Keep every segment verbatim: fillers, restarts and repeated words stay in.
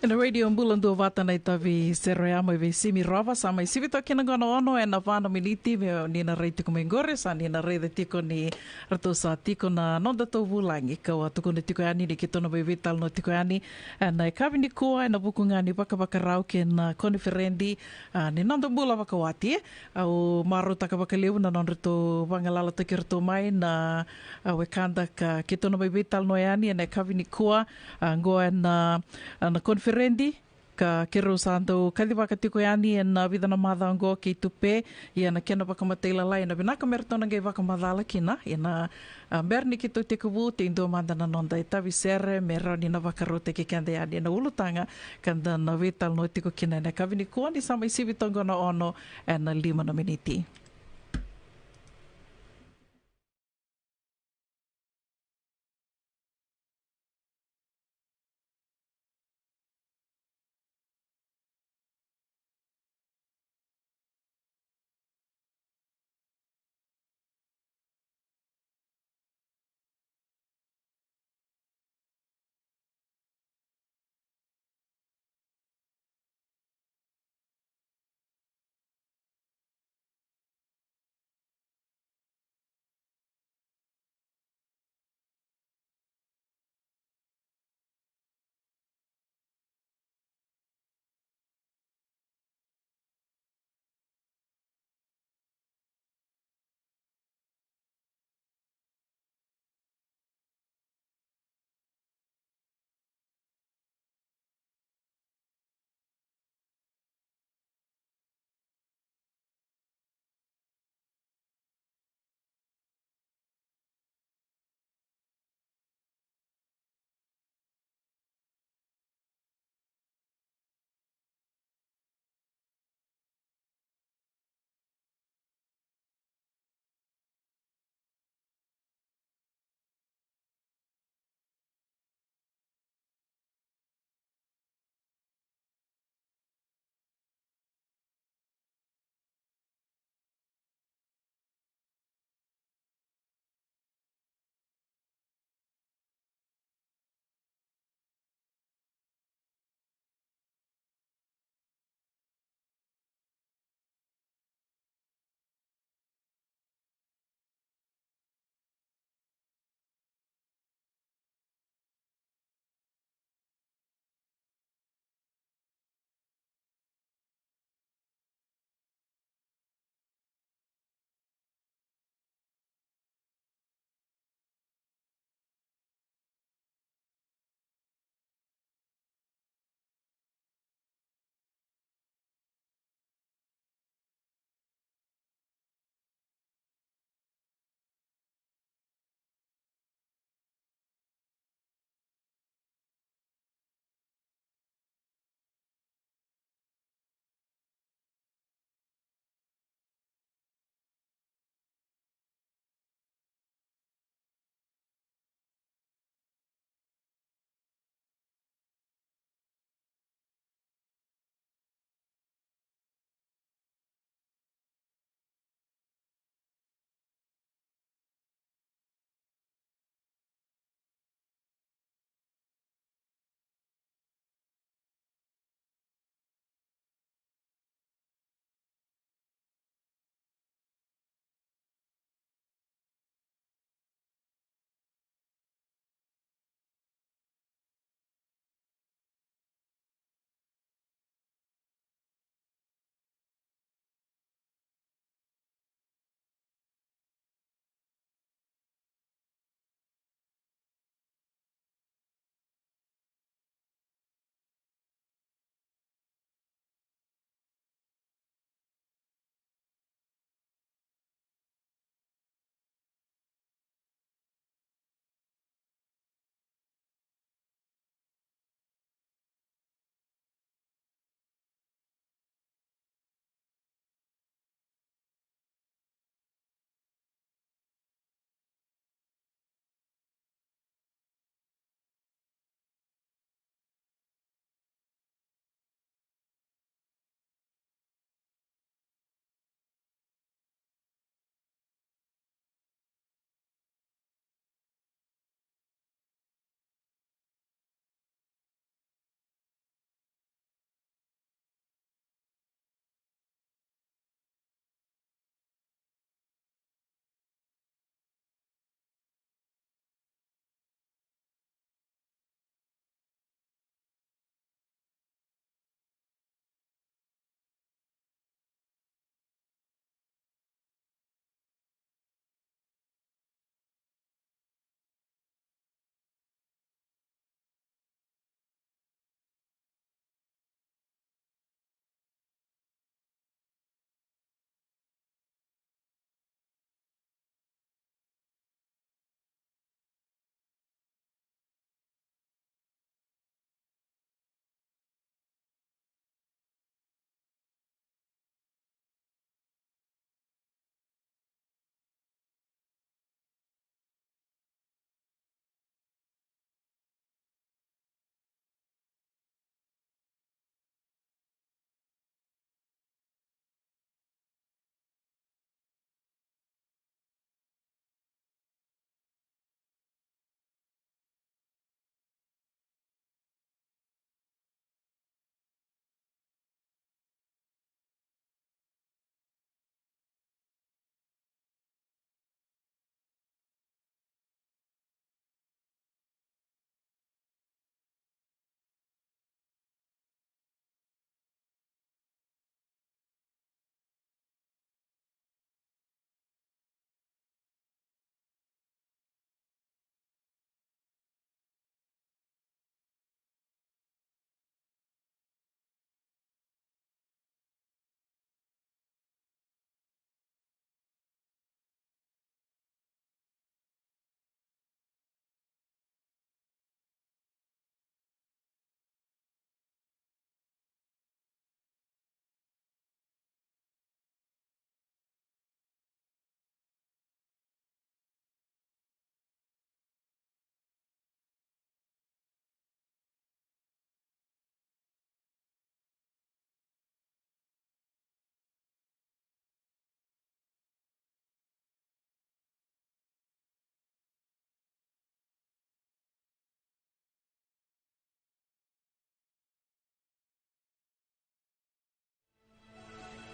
Ena Radio Bula Duavata na itavi sere oya mai vei Simi Rova, sa mai sivi toka kina qo na ono ena va na miniti, me ni na rai tiko mai qori, sa ni na raica tiko ni ratou sa tiko na nodatou vulagi. Kau a tukuna tiko yani ni keitou na veiveitalanoa tiko yani ena yakavi nikua ena vuku ga ni vakavakarau kei na koniferedi, a, ni noda bula vakawati. Au marautaka vakalevu na nodratou vagalalataki iratou mai na, a, wekada ka keitou na mai veitalanoa yani ena yakavi nikua, a, qo ena, a, na koniferedi ka keirau sa dau kacivaka tiko yani ena vica na macawa qo kei Tupe, ia na kena vakamatailalai ena vinaka me ratou na qai vakamacala kina, ia na, a, bera ni keitou tekivu, tei dua mada na noda itavi sere me rawa ni na vakarautaki keda yani ena ulutaga ka da na veitalanoa tiko kina ena yakavi nikua ni sa mai sivi toka qo na ono ena lima na miniti.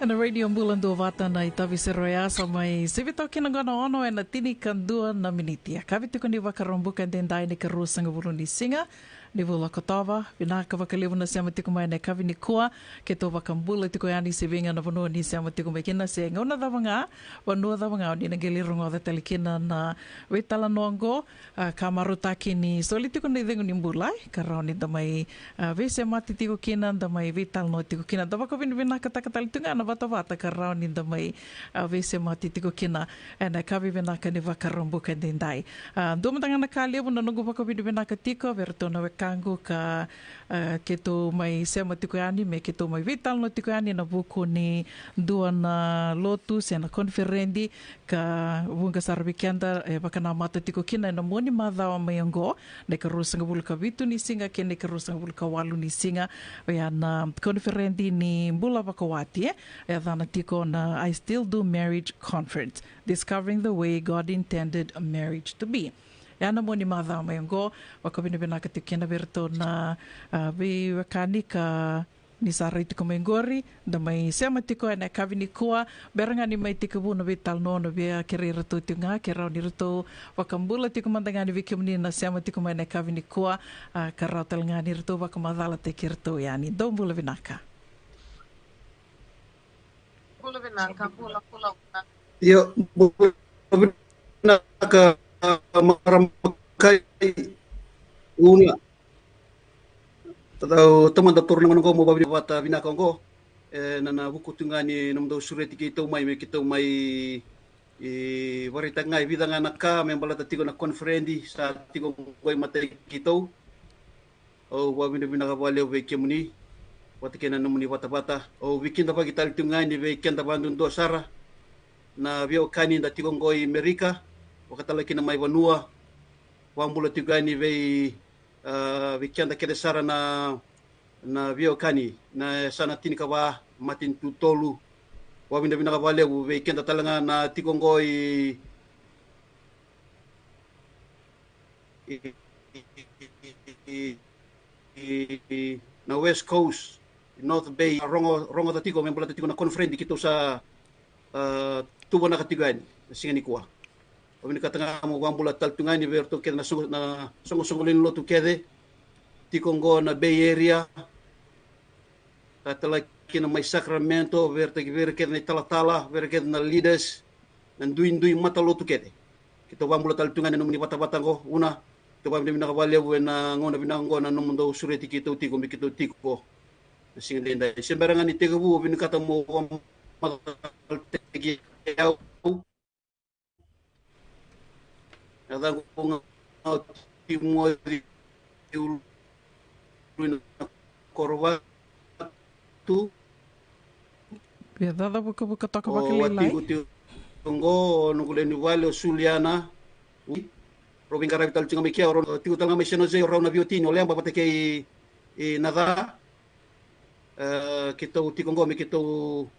Ena Radio Bula Duavata na itavi sero ya, sa mai sivi toka kina qo na ono ena tinikadua na miniti. Yakavi tiko ni Vakaraubuka edaidai, na ikaruasagavulu ni siga ni vula o Okotova. Vinaka vakalevu na sema tiko mai ena yakavi nikua. Keitou vakabula tiko yani se vei ga na vanua ni sema tiko mai kina, se gauna cava ga, vanua cava ga o ni na qai lai rogoca tale kina na veitalanoa oqo. A, ka marautaki ni soli tiko na icegu ni bula, e, ka rawa ni da mai, a, veisemati tiko kina, da mai veitalanoa tiko kina. Da vakavinavinakataka tale tu ga na vatavata ka rawa ni da mai, a, veisemati tiko kina ena yakavi vinaka ni Vakaraubuka edaidai. A, dua mada ga na ka levu na noqu vakavinavinaka tiko vei iratou na wekaqu ka, a, keitou mai sema tiko yani, me keitou mai veitalanoa tiko yani ena vuku ni dua na lotu se na koniferedi ka vuqa sara vei keda e vakanamata tiko kina ena mua ni macawa mai oqo, na ikaruasagavulu ka vitu ni siga kei na ikaruasagavulu ka walu ni siga. Oya na koniferedi ni bula vakawati, e, e yacana tiko na I Still Do Marriage Conference, Discovering the Way God Intended Marriage to Be. Oya na mua ni macawa mai oqo, vakavinavinaka tiko kina vei iratou na, a, veiwekani ka ni sa rai tiko mai qori, da mai sema tiko ena yakavi nikua. Bera ga ni mai tekivu na veitalanoa, na via kerei iratou tiko ga ke rawa ni ratou vakabula tiko mada ga ni vei kemuni na sema tiko mai ena yakavi nikua, a, ka rawa tale ga ni ratou vakamacalataki iratou yani. Dou bula vinaka. Bula vinaka, bula, bula, bula. Io, bula vinaka, marama kai, Una. Tau tamada toro na gona oqo mo vavinavinaka oqo. E, na, na vuku tu ga ni nomudou sureti keitou mai, me keitou mai, e, varaitaka ga e vica ga na ka me baleta tiko na koniferedi sa tiko oqo e matai keitou. Au vavinavinaka vakalevu vei kemuni vata kei na nomuni vatavata. Au veikidavaki tale tiko ga ni vei keda vakadudua sara na veiwekani da tiko oqo i Merika, vakatale kina mai vanua. Vakabula tiko ga ni vei, a, vei keda kece sara na, na veiwekani na yasana tinikava, matanitu tolu. Vavinavinaka vakalevu vei keda tale ga na tiko oqo i, i, i, i, i, i na West Coast, North Bay, rogo, rogoca tiko me baleta tiko na koniferedi keitou sa, a, tuvanaka tiko yani na siga nikua. Au vinakata ga mo vakabula tale tu ga yani vei iratou kece na soqo, na soqosoqo lewe ni lotu kece tiko oqo na Bay Area, ka tale kina mai Sacramento, vei ira, vei ira kece na italatala, vei ira kece na leaders, na duidui matalotu kece. Keitou vakabula tale tu ga ena nomuni vatavata oqo, Una. Keitou vakavinavinaka vakalevu ena gauna vinaka oqo na nomudou sureti keitou tiko, me keitou tiko na siga edaidai. Se bera ga ni tekivu, au vinakata mo vakamacalataki au. Na yacaqu ga o Timoci Ului na Korovatu. Via caca vukavuka toka vakalailai. O watiqu tiko oqo, o noqu lewe ni vale o Suliana. Rau veiqaravi tale tiko ga mai kea, o rau tiko tale ga mai San Jose, o rau na veiwatini, o Leba vata kei, e, Naca. E, keitou tiko oqo me keitou,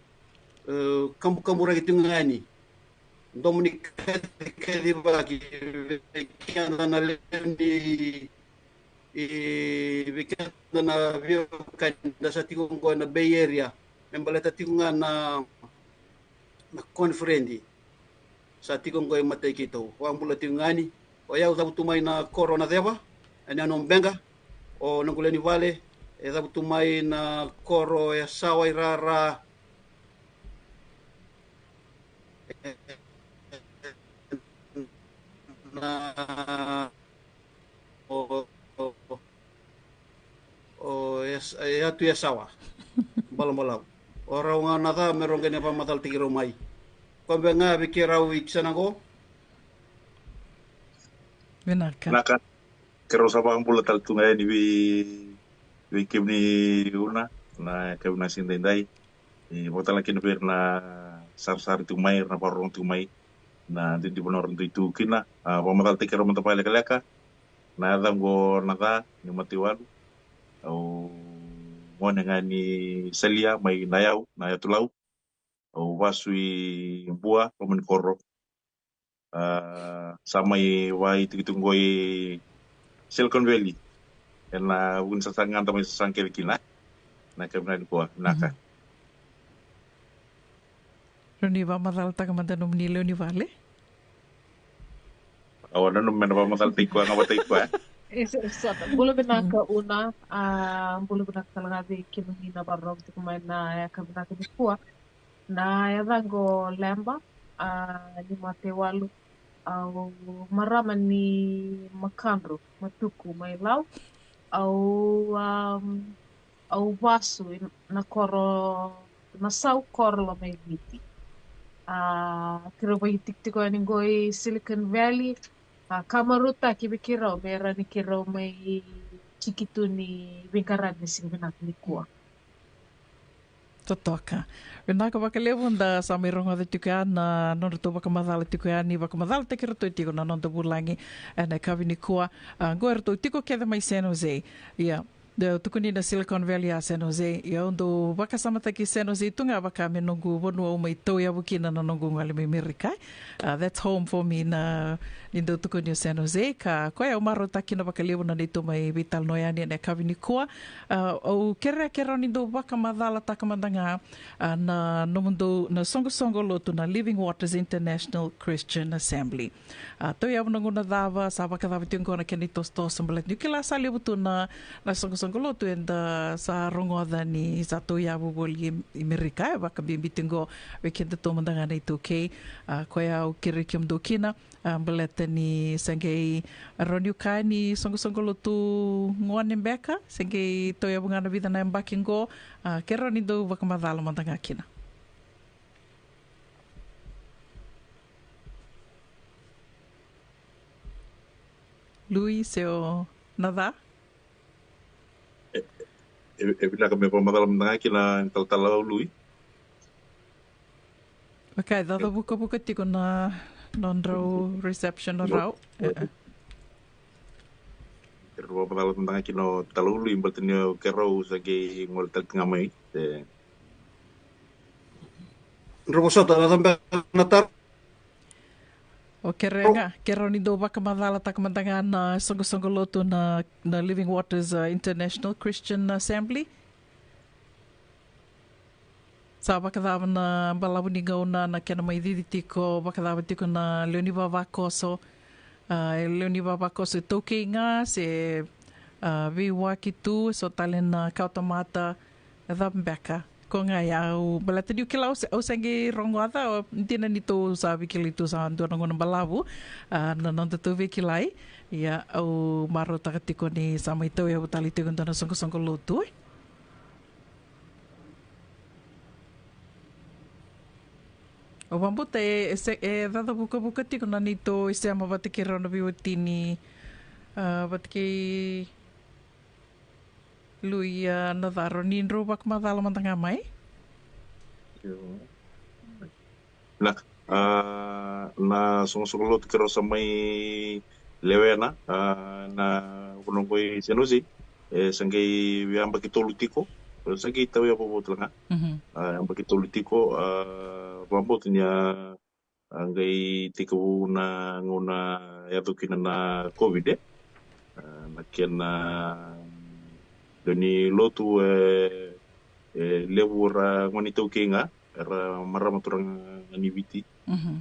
e, kabukaburaki tiko ga yani. Domo ni kacikacivaki vei keda na lewe ni, e, vei keda na veiwekani da sa tiko oqo ena Bay Area me baleta tiko ga na, na koniferedi sa tiko oqo e matai keitou. Vakabula tiko ga yani. O yau cavutu mai na koro Naceva, ena Nobeqa. O noqu lewe ni vale e cavutu mai na koro Yasawa i Rara, na, o, o, o Yas-, e Yatu Yasawa. Balabalau. O rau ga na ca me rau qai na vakamacalataki rau mai. Koya beka ga vei keirau i kisana oqo. Vinaka. Vinaka. Keirau sa vakabula tale tu ga yani vei, vei kemuni Una, na kemuni na siga edaidai. E, vakatale kina vei ira na sarasara tiko mai, ira na vakarorogo tiko mai, na duidui vanua ra dui tu kina. A, vakamacalataki keirau mada vakalekaleka. Na yacaqu o Naca ni Mataiwalu. Au gone ga ni Salia mai Nayau, na yatu Lau. Au vasu i Bua, loma ni koro. A, sa mai vakaitikotiko qo i Silicon Valley ena vuku ni sasaga da mai sasaga kece kina. Na kemuni nikua, vinaka. Mhm. Rawa ni vakamacalataka mada nomuni lewe ni vale? Au nanuma me na vakamacalataki koya ga vata i koya. Isa, isa. Bula vinaka Una, a, bula vinaka tale ga vei kemuni na vakarorogo tiko mai na yakavi vinaka nikua. Na yacaqu o Leba, a, ni Mate Walu, au marama ni Makadro, Matuku mai Lau. Au, a, au vasu i na koro, na sau koro lo mai Viti. A, keirau vaitikotiko yani qo i Silicon Valley, a, ka marautaki vei keirau me rawa ni keirau mai tiki tu ni veiqaravi ni siga vinaka nikua. Totoka. Vinaka vakalevu, da sa mai rogoca tiko ya na nodratou vakamacala tiko ya ni vakamacalataki iratou tiko na noda vulagi ena yakavi nikua. A, qo eratou tiko kece mai San Jose. Ia, dau tukuni na Silicon Valley a San Jose. Ia, au dau vakasamataki San Jose tu ga vaka me noqu vanua au mai tauyavu kina na noqu gole mai Merika. A, that's home for me na ni dau tukuni o San Jose. Ka koya au marautaka kina vakalevu na neitou mai veitalanoa yani ena yakavi nikua. A, au kerea ke rawa ni dau vakamacalataka mada ga, a, na nomudou na soqosoqo lotu na Living Waters International Christian Assembly. A, tauyavu na gauna cava, sa vakacava tiko qo na kena itosotoso, baleta niu kila sa levu tu na, na soqosoqo lotu eda sa rogoca ni sa tauyavu voli i, i Merika, e vakabibi tiko qo vei kedatou mada ga na iTaukei. A, koya au kerei kemudou kina, a, baleta ni se qai rawa ni kaya ni soqosoqo lotu gone beka, se qai tauyavu ga na vica na yabaki qo, a, ke rawa ni dau vakamacala mada ga kina. Lui, se o Naca? E, e, e vinaka me vakamacala mada ga kina talatala o Lui. Okay, e cacavukavuka tiko na nodrau reception o rau. E, e. Keirau vakamacala mada ga kina o talatala o Lui, baleta ni o keirau sa qai gole tale ga mai. E. Drau vosota, na cabe na taro. O kerea ga, ke rawa ni dau vakamacalataka mada ga na soqosoqo lotu na, na Living Waters, uh, International Christian Assembly. Sa vakacava na balavu ni gauna, na kena mai cici tiko, vakacava tiko na lewe ni vavakoso, a, e lewe ni vavakoso iTaukei ga, se, a, veiwaki tu, so tale na kawatamata, e cava beka. Ko ga ya au, baleta niu kila au se, au se qai rogoca, o, dina ni tou sa veikilai tu sa dua na gauna balavu, a, na nodatou veikilai, ia au marautaka tiko ni sa mai tauyavu tale tiko e dua na soqosoqo lotu, e. Au vakabauta e, e se, e cacavukavuka tiko na neitou isema vata kei rau na veiwatini, a, vata kei Lui, a, Naca, rawa ni drau vakamacala mada ga mai. Io. Na, a, na soqosoqo lotu keirau sa mai lewena, a, na vanua qo i San Jose, e sa qai yabaki tolu tiko, e sa qai tauyavu vou tale ga. Mhm. A, yabaki tolu tiko, a, vakabauta ni a, a qai tekivu na gauna yaco kina na COVID, e. A, na kena lewe ni lotu, e, e levu era gone iTaukei ga, era marama turaga ni Viti. Mhm.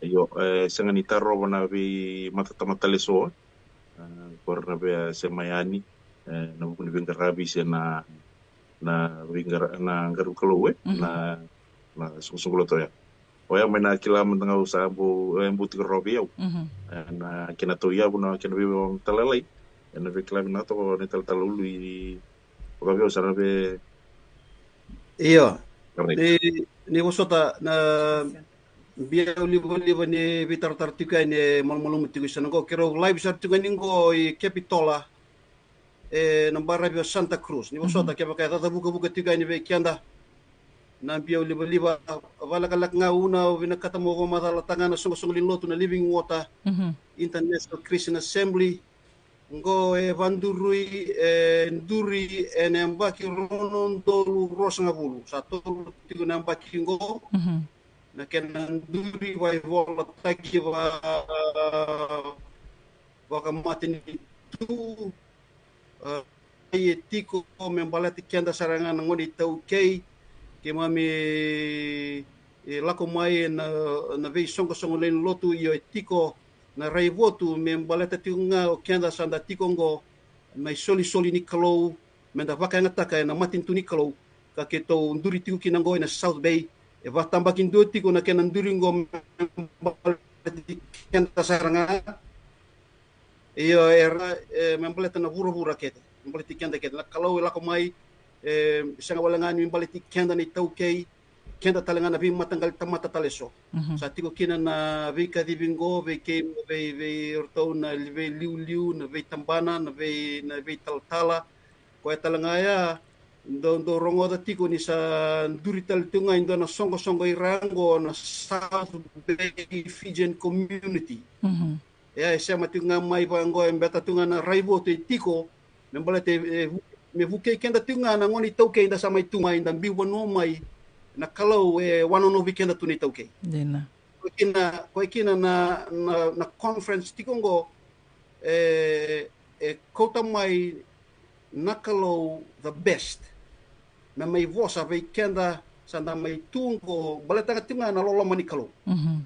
E, io, e sega ni tarova na veimatatamata lesu, e, ko ira na veisema yani, e, ena vuku ni veiqaravi se na, na veiqara-, na qaravi Kalou, e, mhm, na, na soqosoqo lotu oya. Oya mai na kila mada ga au sa bau, e, bau tiko rawa vei au. Mhm. E, na kena tauyavu, na kena veivakamatalalai, ena veikilai vinaka toka na italatala o Lui, vakaviau sa na vei. Io. Correct. Ni, ni vosota na biau livaliva ni veitaratara tiko yani e malumalumu tiko i sana qo. Keirau live sara tiko yani qo i Capitola, e, na baravi o Santa Cruz. Ni vosota, mhm, kevaka e cacavukavuka tiko yani vei keda na biau livaliva, vakalekaleka ga Una, au vinakata mo vakamacalataka ga na soqosoqo lewe ni lotu na Living Water, mhm, International Christian Assembly. Qo e vaduri, e duri ena yabaki rua na udolu ruasagavulu. Sa tolu tiko na yabaki qo. Mhm. Na kena duri vakaivolataki va-, vakamatanitu, a, e tiko me baleti keda sara ga na gone iTaukei, keimami e lako mai na, na veisoqosoqo lewe ni lotu, io e tiko na raivotu me baleta tiko ga o keda sa da tiko oqo na isolisoli ni Kalou, me da vakayagataka ena matanitu ni Kalou, ka keitou duri tiko kina oqo ena South Bay. E vakatabakidua tiko na kena duri oqo me baleti keda sara ga. Io, era, e, me baleta na vuravura kece, me baleti keda kece. Na Kalou e lako mai, e, sega wale ga ni me baleti keda na iTaukei, keda tale ga na veimataqali tamata tale eso. Mhm. Sa tiko kina na veikacivi oqo vei kei, vei, vei ratou na veiliuliu, na veitabana, na vei, na veitalatala. Koya tale ga ya, dou, dou rogoca tiko ni sa duri tale tiko ga e dua na soqosoqo i ra oqo na South Bay Fijian Community. Mhm. E, e sema tiko ga mai vaqo, e beta tiko ga na raivotu e tiko, me baleta e, e vu-, me vukei keda tiko ga na gone iTaukei da sa mai tu mai, da biu vanua mai, na Kalou e wanonovi keda tu na iTaukei. Dina. Koya kina, koya kina na, na, na conference tiko oqo, e, e kauta mai na Kalou the best. Me mai vosa vei keda sa da mai tu oqo, baleta ga tiko ga na loloma ni Kalou. Mhm.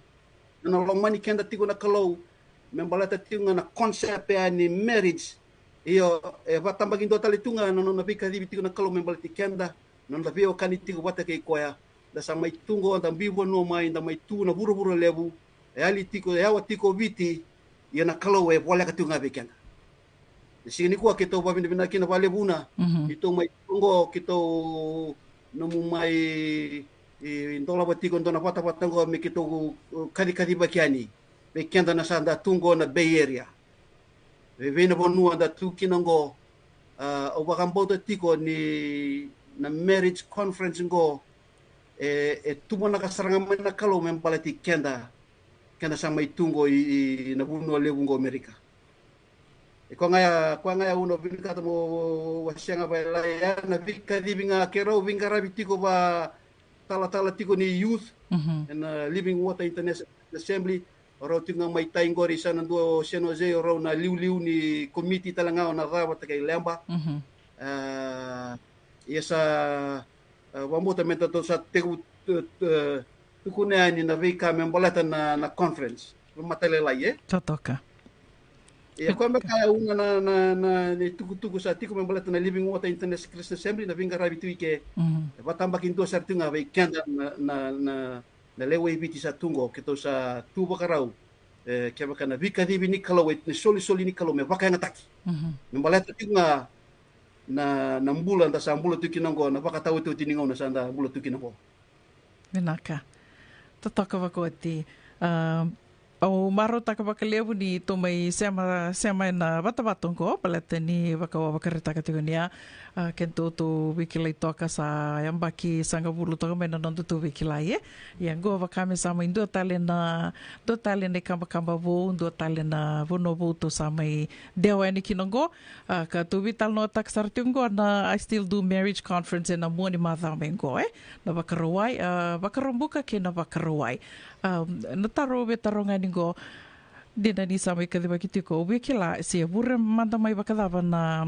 Na lomani keda tiko na Kalou, me baleta tiko ga na concept ya ni marriage. Io, e vakatabakidua tale tu ga na nona veikacivi tiko na Kalou me baleti keda, na noda veiwekani tiko vata kei koya. Da sa mai tu oqo, da biu vanua mai, da mai tu na vuravura levu, e yali tiko, e yawa tiko Viti, ia na Kalou e voleka tiko ga vei keda. Na siga nikua keitou vakavinavinaka kina vakalevu na, mhm, keitou mai tu oqo, keitou nomu mai, e, dolava tiko dua na vatavata oqo me keitou, e, kacikacivaki yani vei keda na sa da tu oqo na Bay Area. Vei, vei na vanua da tu kina oqo, a, au vakabauta tiko ni na marriage conference oqo, e, e tuvanaka sara ga mai na Kalou me baleti keda, keda sa mai tu oqo i, i na vanua levu oqo Amerika. E koya ga ya, koya ga ya au na vinakata mo wasea ga vakalailai ya na veikacivi ga keirau veiqaravi tiko vatalatala tiko ni youth, mhm, ena Living Water International Assembly. O rau tiko ga mai tai qori sa na dua o San Jose, o rau na liuliu ni komiti tale ga o Naca vata kei Leba. Mhm. A, ia sa, a, vakabauta me datou sa tekivu, e, e, tukuna yani na veika me baleta na, na conference. Matailalai, e? Totoka. Ia, koya beka ya au na, na, na, na itukutuku sa tiko me baleta na Living Water International Christian Assembly, na veiqaravi tu i ke. Mhm. E vakatabakidua sara tu ga vei keda na, na, na, na lewe i Viti sa tu oqo, keitou sa tu vakarau. E, kevaka na veikacivi ni Kalou, e, na isolisoli ni Kalou me vakayagataki. Mhm. Me baleta tiko ga na, na bula da sa bula tu kina oqo, na vakataotioti ni gauna sa da bula tu kina oqo. Vinaka. Totoka vakaoti. A, au marautaka vakalevu ni tou mai sema, sema ena vatavata oqo, baleta ni vaka au a vakaraitaka tiko ni a, a, keitou tou veikilai toka sa yabaki sagavulu toka mai na nodatou veikilai, e. Ia oqo vaka me sa mai dua tale na, dua tale na ikabakaba vou, dua tale na vanua vou tou sa mai dewa yani kina oqo. A, ka tou veitalanoataka sara tiko oqo na I Still Do Marriage Conference ena mua ni macawa mai oqo, e. Na Vakarauwai, a, Vakaraubuka kei na Vakarauwai. A, na taro au via taroga yani oqo, dina ni sa mai kacivaki tiko, au via kila se e vure mada mai vakacava na,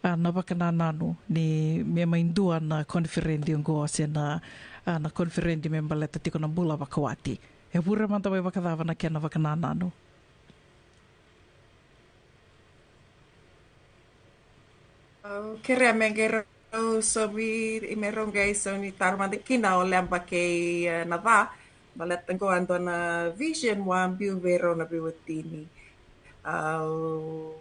a, na vakanananu ni me mai dua na koniferedi oqo se na, a, na koniferedi me baleta tiko na bula vakawati. E vure mada mai vakacava na kena vakanananu? Au kerea me qai rau saumi, me rau qai saumi taro mada kina o Leba kei, e, Naca, baleta oqo a dua na vision a biu vei rau na veiwatini. Au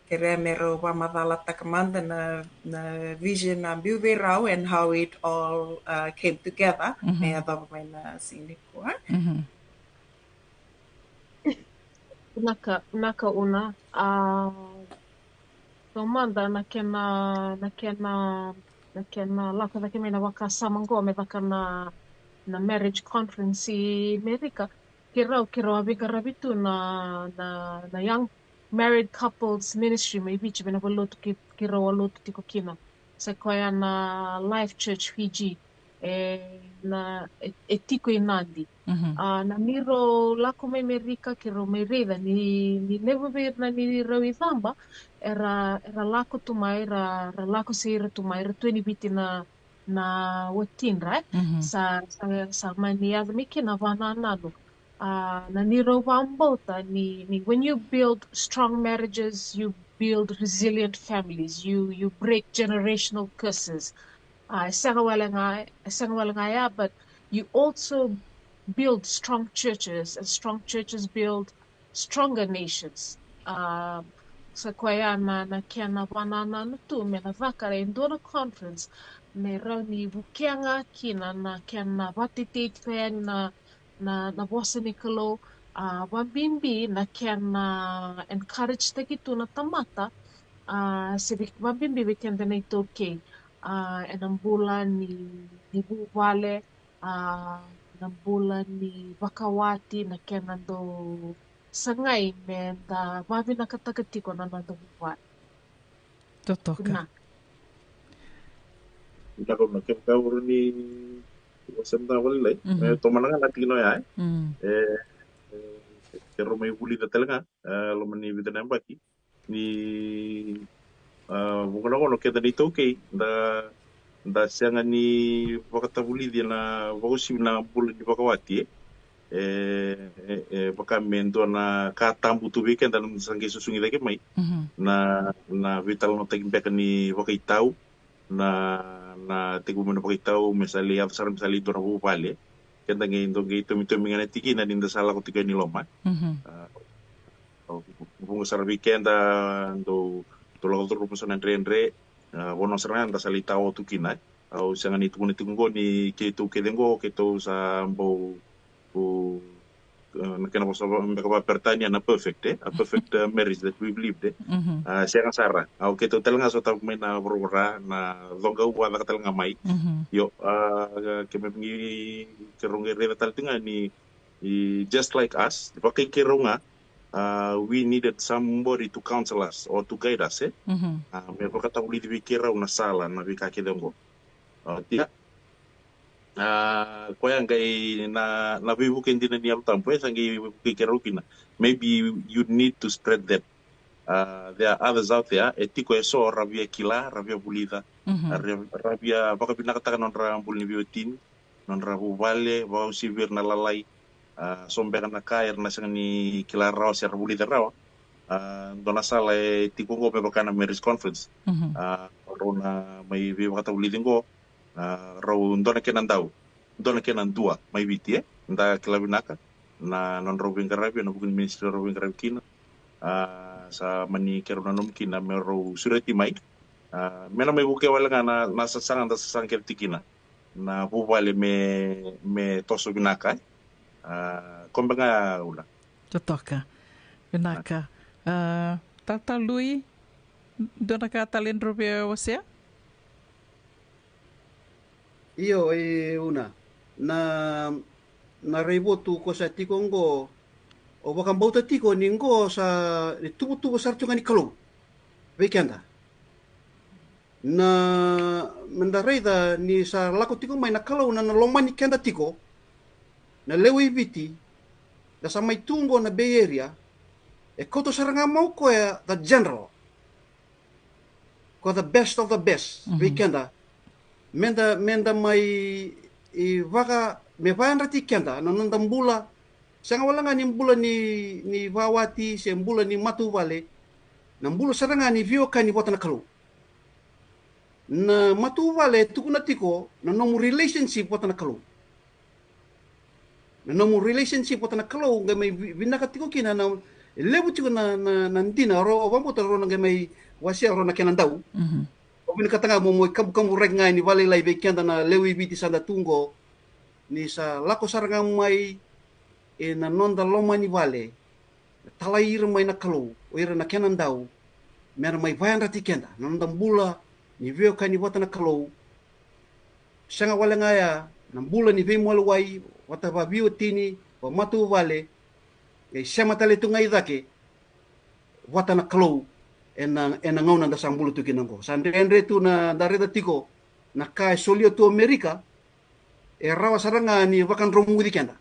kerea me rau vakamacalataka mada na, na vision a biu vei rau and how it all, uh, came together. Mhm. Me yacova mai na siga nikua. Mhm. Vinaka, vinaka Una. A, taumada na kena, na kena, na kena lako cake mai na vakasama oqo me vaka na, na marriage conference i Merika. Keirau, keirau a veiqaravi tu na, na, na Young Married Couples Ministry mai Viti, mai na valotu kei, keirau a lotu tiko kina. Sa koya na Life Church Fiji, e, na, e, e tiko i Nadi. Mhm. A, na neirau lako mai Merika, keirau mai raica ni, ni levu vei ira na neirau icaba, era, era lako tu mai, ra, ra lako se ira tu mai, ra tu e Viti na, na watidra, e. Sa, sa, sa mani yaco mai kina na vakanananu. A, na neirau vakabauta ni, ni when you build strong marriages, you build resilient families, you, you break generational curses. A, e sega wale ga, e sega wale ga ya, but you also build strong churches, and strong churches build stronger nations. A, sa koya na, na kena vakanananu tu me na caka e dua na conference me rawa ni vukea ga kina na kena vakatetei tiko yani na, na, na vosa ni Kalou, a, vabibi na kena encourage taki tu na tamata, a, se vei, vabibi vei keda na iTaukei, a, ena bula ni, ni vuvale, a, na bula ni vakawati, na kena dau sagai me da vavinakataka tiko na noda vuvale. Totoka. Na. Vinaka, na kena ka ura ni wasem da valilai. Mhm. E, tomana ga na tikina oya, e. Mm. E, e, keirau mai vulica tale ga, e, loma ni vica na yabaki. Ni, a, vuqa na gauna keda na iTaukei, da, da sega ni vakatavulici na vakausivi na bula ni vakawati, e. E, e, e vaka me dua na ka tabu tu vei keda na sa qai susugi cake mai. Mhm. Na, na veitalanoataki beka ni vakaitau, na, na tekivu mai na vakaitau, me sa lai yaco sara, me sa lai dua na vuvale. Keda qai dau qai tomitomi ga na tikina ni da sa lako tiko yani loma. Mhm. A, vuqa sara vei keda dau, dau lako curuma so na dredre, a, vanua sara ga da sa lai tao tu kina. Au sega ni tukuna tiko qo ni keitou kece qo, keitou sa bau, o, e, na kena vosa va-, beka vakaperitania na perfect, e? A perfect, e, marriage that we've lived, e? Mhm. A, sega sara. Au keitou tale ga sotava mai na voravora, na coqa au vakacaka tale ga mai. Mhm. Io, a, keimami qai, keirau qai raica tale tiko ga ni, i, just like us, vakai keirau ga, a, we needed somebody to counsel us or to guide us, e? Mhm. A, me vakatavulici vei keirau na sala, na veika kece qo. A, tia. A, koya qai na, na veivuke dina ni Yalo Tabu, e sa qai vukei keirau kina. Maybe you need to spread that. A, there are others out there, e tiko eso ra via kila, ra via vulica, mhm, ra, ra via vakavinakataka nodra bula ni veiwatini, nodra vuvale, vakausivi ira na lalai. A, so beka na ka era na sega ni kila rawa se ra vulica rawa. A, dua na sala e tiko qo me vaka na marriage conference. Mhm. A, rau na mai veivakatavulici qo, a, rau dua na kena dau, dua na kena dua mai Viti, e. Da kila vinaka na nodrau veiqaravi, ena vuku ni ministry rau veiqaravi kina. A, sa mani keirau nanumi kina me rau sureti mai. A, me na mai vukea wale ga na, na sasaga da sasaga kece tiko kina. Na vuvale me, me toso vinaka, e. A, koya beka ga, Una. Totoka. Vinaka. A, Talatala Lui, dua na ka tale drau via wasea? Io, e, Una. Na, na raivotu ko sa tiko qo, o vakabauta tiko ni qo sa, ni tuvatuva sara tu ga ni Kalou vei keda. Na, me da raica ni sa lako tiko mai na Kalou na, na lomani keda tiko, na lewe i Viti, da sa mai tu qo na Bay Area, e kauta sara ga mai o koya the general, ko the best of the best, mhm, vei keda. Me da, me da mai, i, vaka, me vakayadrati keda na noda bula, sega wale ga ni bula ni, ni vakawati se bula ni matavuvale, na bula sara ga ni veiwekani vata na Kalou. Na matavuvale e tukuna tiko na nomu relationship vata na Kalou. Na nomu relationship vata na Kalou qai mai vi-, vinaka tiko kina na, e levu tiko na, na, na dina, rau, au vakabauta rau na qai mai wasea rau na kena dau. Mhm. Au vinakata ga mo, mo ikabukaburaki ga ni vakalailai vei keda na lewe i Viti sa da tu qo, ni sa lako sara ga mai ena noda loma ni vale, na talai ira mai na Kalou, o ira na kena dau, me ra mai vakayadrati keda, na noda bula ni veiwekani vata na Kalou. Sega wale ga ya, na bula ni veimaliwai, vata vaveiwatini, vamatavuvale, qai sema tale tu ga i cake vata na Kalou, ena, ena gauna da sa bula tu kina qo. Sa dredre tu na, da raica tiko na ka e solia tu Amerika, e rawa sara ga ni vakadromuci keda.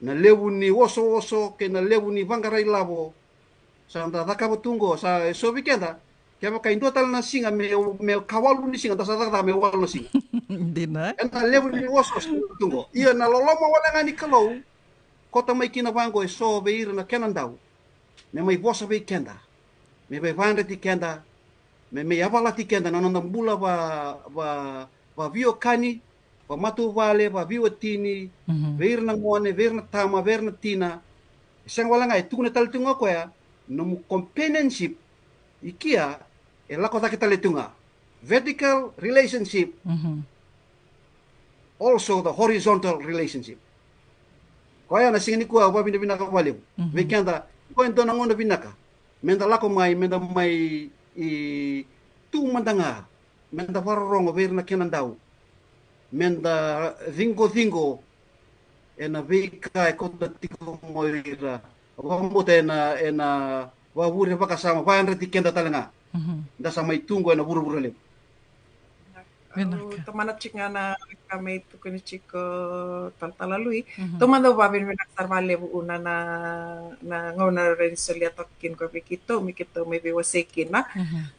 Na levu ni osooso kei na levu ni vaqara ilavo sa da cakava tu qo, sa e so vei keda Kevaka e dua tale na siga me, me kawalu ni siga, da sa cakacaka me walu na siga. Dina. Ena levu ni osooso tu qo. Ia na loloma wale ga ni Kalou, koto mai kina vaqo eso vei ira na kena dau. Me mai vosa vei keda. Me mai vakayadrati keda. Me mai yavalati keda na noda bula va, va, vaveiwekani, vamatavuvale, vaveiwatini, vei ira na gone, vei ira na tama, vei ira na tina. E sega wale ga, e tukuna tale tu ga o koya, nomu companionship, i kea, e lako cake tale tu ga. Vertical relationship, also the horizontal relationship. Koya na siga nikua au vavinavinaka valevu vei keda. Koya e dua na gauna vinaka meda lako mai, meda mai i tu mada ga, meda vakarorogo vei ira na kena dau, meda ciqociqo ena veika e koto tiko mai ira. Vakabauta ena, ena vakavure vakasama, vakayadrati keda tale ga. Da sa mai tu qo ena vuravura levu. Vinaka. Au tomana tiko ga na ka me tukuni tiko talatala Lui. Taumada au vavinavinaka sara valevu na, na, na gauna e rawa ni solia toka kina qo vei keitou me keitou mai veiwasei kina.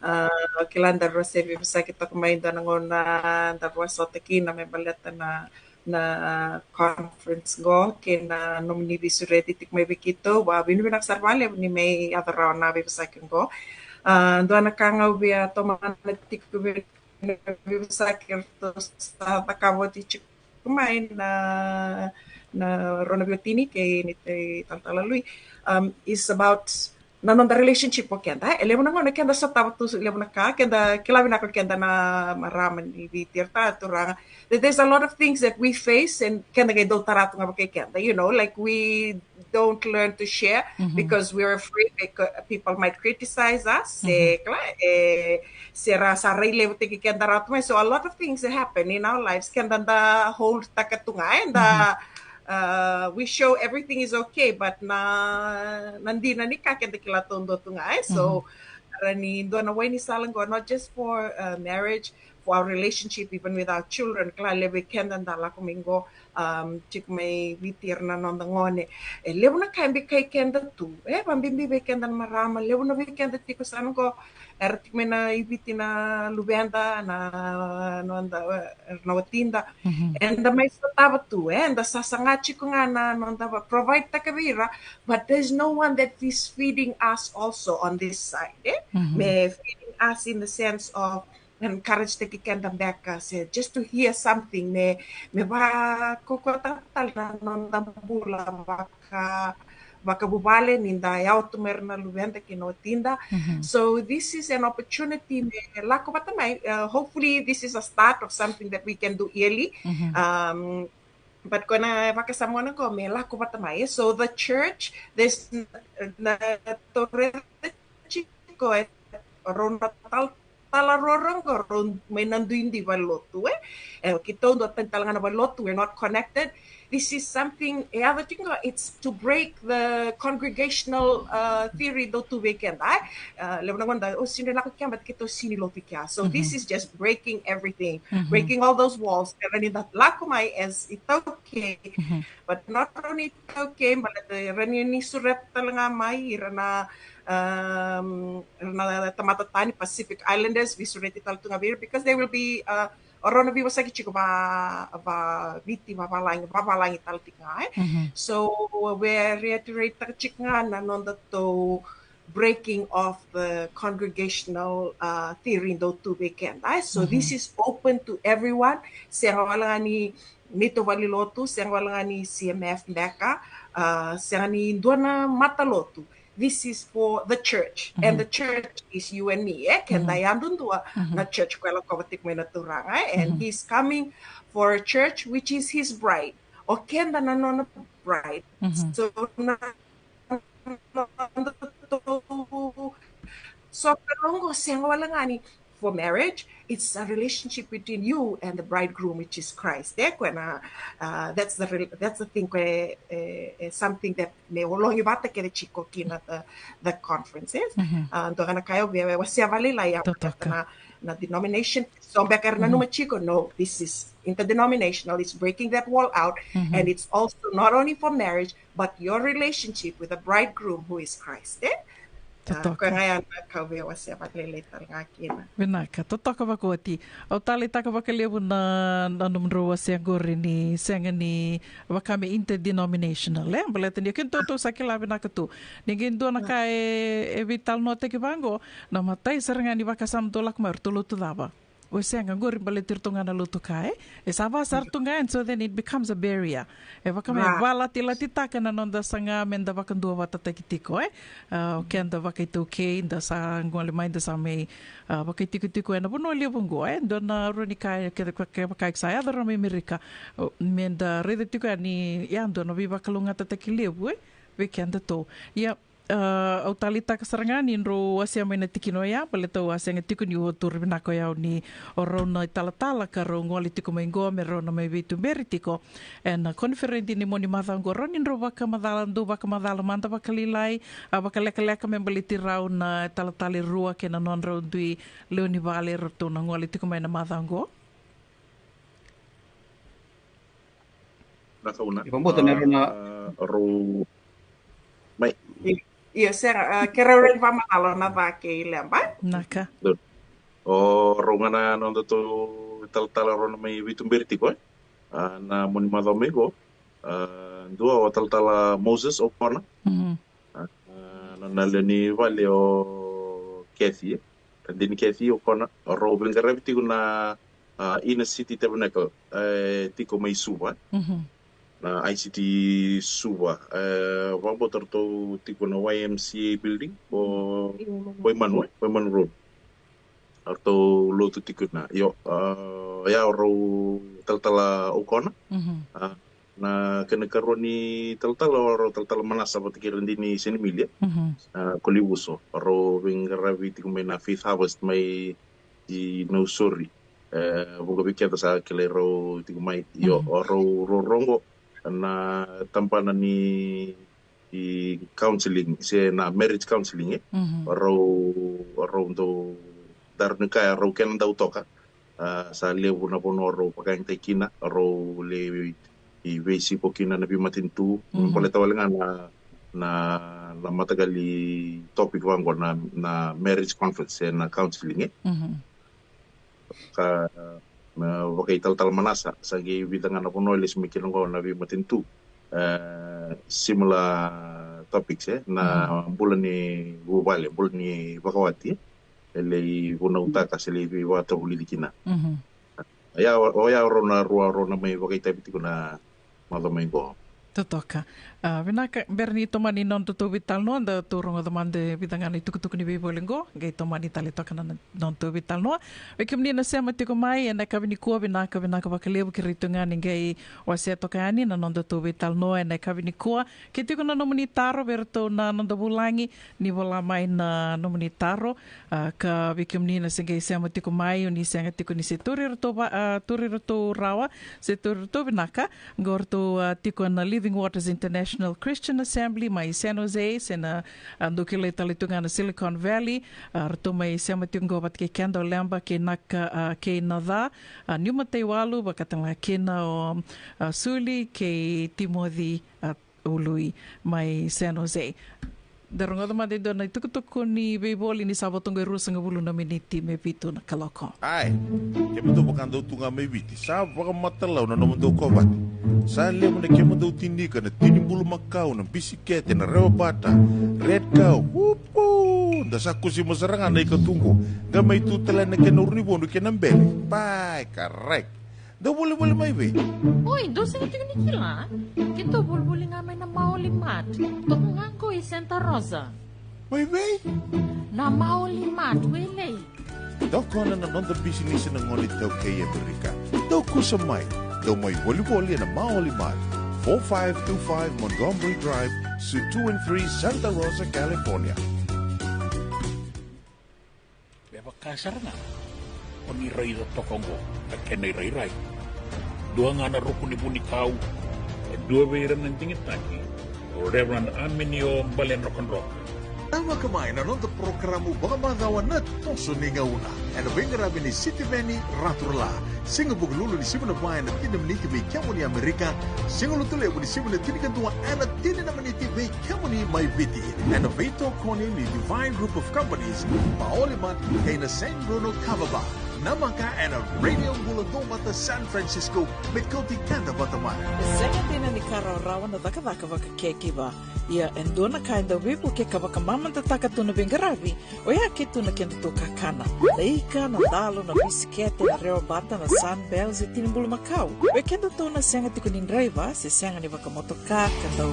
A, kila daru se veivosaki toka mai dua na gauna daru wasota kina me baleta na, na conference qo kei na nomuni veisureti tiko mai vei keitou. Vavinavinaka sara valevu ni mai yaco rawa na veivosaki qo. A, dua na ka ga au via tomana tiko vei na veivosaki eratou sa cakava oti tiko mai na, na rua na veiwatini kei ni talatala Lui, um, is about na noda relationship o keda. E levu na gauna keda sotava tu levu na ka, keda kila vinaka o keda na marama ni Viti, ira tale na turaga. There- There's a lot of things that we face and keda qai dau tara tu ga vakai keda. You know, like we don't learn to share because we're afraid that co- people might criticize us. Se kila, e, se ra sa rai levu tiko keda ra tu mai. So a lot of things that happen in our lives keda da hold taka tu ga, e, da, uh, we show everything is okay, but na, na dina ni ka keda kila taudua tu ga, e. So, ra ni dua na wai ni sala qo, not just for, uh, marriage, for our relationship, even with our children. Kila levu vei keda da lako mai qo, um, tiko mai Viti, ira na noda gone. E levu na ka e bikai keda tu. E, vabibi vei keda na marama, levu na vei keda tiko sa na qo. Era tiko mai na i Viti na luveda, na noda, e, na watida. Eda mai sotava tu, e, eda sasaga tiko ga na noda va provide taka vei ira, but there's no one that is feeding us also on this side, e? Me feeding us in the sense of encourage taki keda beka, se just to hear something, me, me vakakokota tale na noda bula vaka, vakavuvale ni da yawa tu mai ira na luveda kei na watida. So this is an opportunity me lako vata mai. Uh, hopefully this is a start of something that we can do yearly. Um, but ko na vakasama gona qo me lako vata mai. So the church, there's n- na toreta tiko e rau na tal- tala roro qo, rau mai na duidui valelotu, e. E, keitou dua tani tale ga na valelotu, we're not connected. This is something, e yaco tiko qo, it's to break the congregational, uh, theory dau tu vei keda, e. Uh, levu na gauna da, o, sega ni lako kea, but keitou sega ni lotu kea. So this is just breaking everything, breaking all those walls. Era ni da lako mai as iTaukei, but not only iTaukei, baleta era ni, ni sureta tale ga mai ira na, um, ira na tamata tani, Pacific Islanders, veisureti tale tu ga vei ira, because they will be, uh, o rau na veivosaki tiko va, va Viti, vavalagi, vavalagi tale tiko ga, e. So we reiterate taka tiko ga na noda tou breaking of the congregational, uh, theory dau tu vei keda, e. So this is open to everyone. Sega wale ga ni neitou valelotu, sega wale ga ni C M F beka, uh, sega ni dua na matalotu. This is for the church, and the church is you and me, e. Keda yadudua na church ko e lakova tiko mai na Turaga, e. And he's coming for a church which is his bride. O keda na nona bride. So na, na, na, so ka qo sega wale ga ni for marriage, it's a relationship between you and the bridegroom, which is Christ. E, ko na, uh, that's the rel- that's the thing, ko e, e, e something that me ologi vata kece tiko kina the, the conferences. Uh, dua ga na ka au via wasea vakalailai ya na, na denomination. So beka era nanuma tiko, no, this is interdenominational. It's breaking that wall out, and it's also not only for marriage, but your relationship with the bridegroom who is Christ. E? Totoka. Koya ga ya na ka au via wasea vakalailai tale ga kina. Vinaka, totoka vakaoti. Au taleitaka vakalevu na, na nomudrau wasea qori ni sega ni vaka me interdenominational, e? Baleta ni o keitou sa kila vinaka tu. Ni qai dua na ka e, e veitalanoataki vaqo, na imatai sara ga ni vakasama dou lako mai, eratou lotu cava? O sega qori baleti ratou ga na lotu ka, e? E sa va sara tu ga, and so then it becomes a barrier. E vaka me valatilatitaka na noda saga me da vakaduavatataki tiko, e? A, o keda vakaitaukei, da sa gole mai, da sa mai, a, vakaitikotiko ena vanua levu qo, e? Dua na rua ni ka, e, ke, ke, kevaka iko sa yaco rawa mai Amerika, o, me da raica tiko ya ni, ya dua na veivakalougatataki levu, e? Vei kedatou. Ia, a, au taleitaka sara ga ni drau wasea mai na tikina oya, baleta au a sega tiko niu a taura vinaka o yau ni o rau na italatala ka rau gole tiko mai qo me rau na mai veituberi tiko ena koniferedi ni Moniti macawa qo. Rau ni drau vakamacala, dau vakamacala mada vakalailai, a, vakalekaleka me baleti rau na talatala e rua kei na nodrau dui lewe ni vale, ratou na gole tiko mai na macawa qo. Na kauna. E vakabauta na rau na, a, rau mai. I-, io, sega, a, ke rau rai vakamacala na ca kei Leba. Naka. O rau ga na nodatou talatala rau na mai veituberi tiko, e? A, na Moniti macawa mai qo. A, dua o talatala Moses O'Connor. Mhm. A, na, na lewe ni vale o Kathy, e? Radini Kathy O'Connor, o rau veiqaravi tiko na, a, Inner City Tabernacle, e, tiko mai Suva. Mhm. Na I C T Suva. E, vakabauta ratou tiko na Y M C A building, o Waimanu, e? Waimanu Road. Ratou lotu tiko na. Io, a, ia o rau talatala O'Connor. Mhm. A, na kena ikarua ni talatala, o rau talatala Manasa vata kei radini Senimili, e? Mhm. A, Kolivuso, o rau veiqaravi tiko mai na Faith Harvest mai i Nausori. E, vuqa vei keda sa kilai rau tiko mai. Io, mhm, o rau, rau, rau qo na tabana ni i counselling, se na marriage counselling, e? Mhm. O rau, o rau dau, daru ni kaya, o rau kena dau toka. A, sa levu na vanua o rau vakayagataki kina, o rau lai veisiko kina na veimatanitu. Mhm. Baleta wale ga na, na, na mataqali topic vaqo na, na marriage conference, e, na counselling, e? Mhm. Ka, me vakaitalatala Manasa, sa qai vica ga na vanua e lesu mai kina qo na veimatanitu. E, similar topics, e, na, mhm, bula ni vuvale, bula ni vakawati, e, e lai vunautaka se lai veivakatavulici kina. Mhm. Ia, o, o ya o rau na rua, o rau na mai vakaitavi tiko na macawa mai qo. Totoka. A, vinaka, bera ni tomani na nodatou veitalanoa, datou rogoca mada e vica ga na itukutuku ni veivoli qo, qai tomani tale toka na, na nodatou veitalanoa. Vei kemuni na sema tiko mai ena yakavi nikua, vinaka, vinaka vakalevu, kerei tu ga ni qai wasea toka yani na nodatou veitalanoa ena yakavi nikua. Ke tiko na nomuni taro vei iratou na noda vulagi, ni vola mai na nomuni taro. A, ka vei kemuni na se qai sema tiko mai, o ni sega tiko ni se tauri iratou va-, a, tauri iratou rawa, se tauri iratou vinaka. Qo ratou, a, tiko na Living Waters International Christian Assembly mai San Jose, se na, a, dou kilai tale tu ga na Silicon Valley. A, ratou mai sema tiko qo vata kei keda o Leba kei Naka, a, kei Naca, a, Niuma Taiwalu, vaka talega kina o, a, Suli kei Timoci, a, Ului mai San Jose. Da rogoca mada e dua na itukutuku ni veivoli ni sa vo toka e ruasagavulu na miniti me vitu na kaloko. Ae, kemudou vakadau tu ga mai Viti, sa vakamatalau na nomudou kovate. Sa levu na kemudou tinika, na tini bulumakau, na bisikete, na rewa bata, red cow, upu. Da sa kusima sara ga na ika tu qo. Qai mai tu tale na kena uru ni vodu kei na bele. Pai, correct. Dou volivoli mai vei? Oi, dou sega tiko ni kila? Keitou volivoli ga mai na Maoli Mart. Toka ga qo i Santa Rosa. Mai vei? Na Maoli Mart, Wailei. Tokona na noda bisinisi na gone iTaukei e Amerika. Dou kusa mai. Dou mai volivoli ena Maoli Mart, four five two five Montgomery Drive, Suite two and three, Santa Rosa, California. Me vaka sara ga o ni raica toka oqo na kena irairai. Dua ga na ruku ni vunikau, e dua vei ira na digitaki, o Reverend Aminio Baledrokadroka. Namaka mai na noda porokaramu vakamacawa na Toso ni Gauna, ena veiqaravi ni Sitiveni Raturala. Siga Vukelulu ni siga Vakaraubuka ena tini na miniti vei kemuni Amerika. Siga Lotulevu ni siga Viti ena tinikadua ena tini na miniti vei kemuni mai Viti, ena veitokoni ni Divine Group of Companies, Paoli Mart kei na San Bruno Kava Bar. Namaka ena Radio Bula Duavata San Francisco, me kauti keda vata mai. Sega dina ni ka rawarawa na cakacaka vakacakiva. Ia e dua na ka e dau veivukeka vakamamadataka tu na veiqaravi, oya ke tu na kedatou kakana. Na ika, na dalo, na bisikete, na rewa bata, na Sunbells, e tini bulumakau. Vei kedatou na sega tiko ni draiva se sega ni vakamotoka ka dau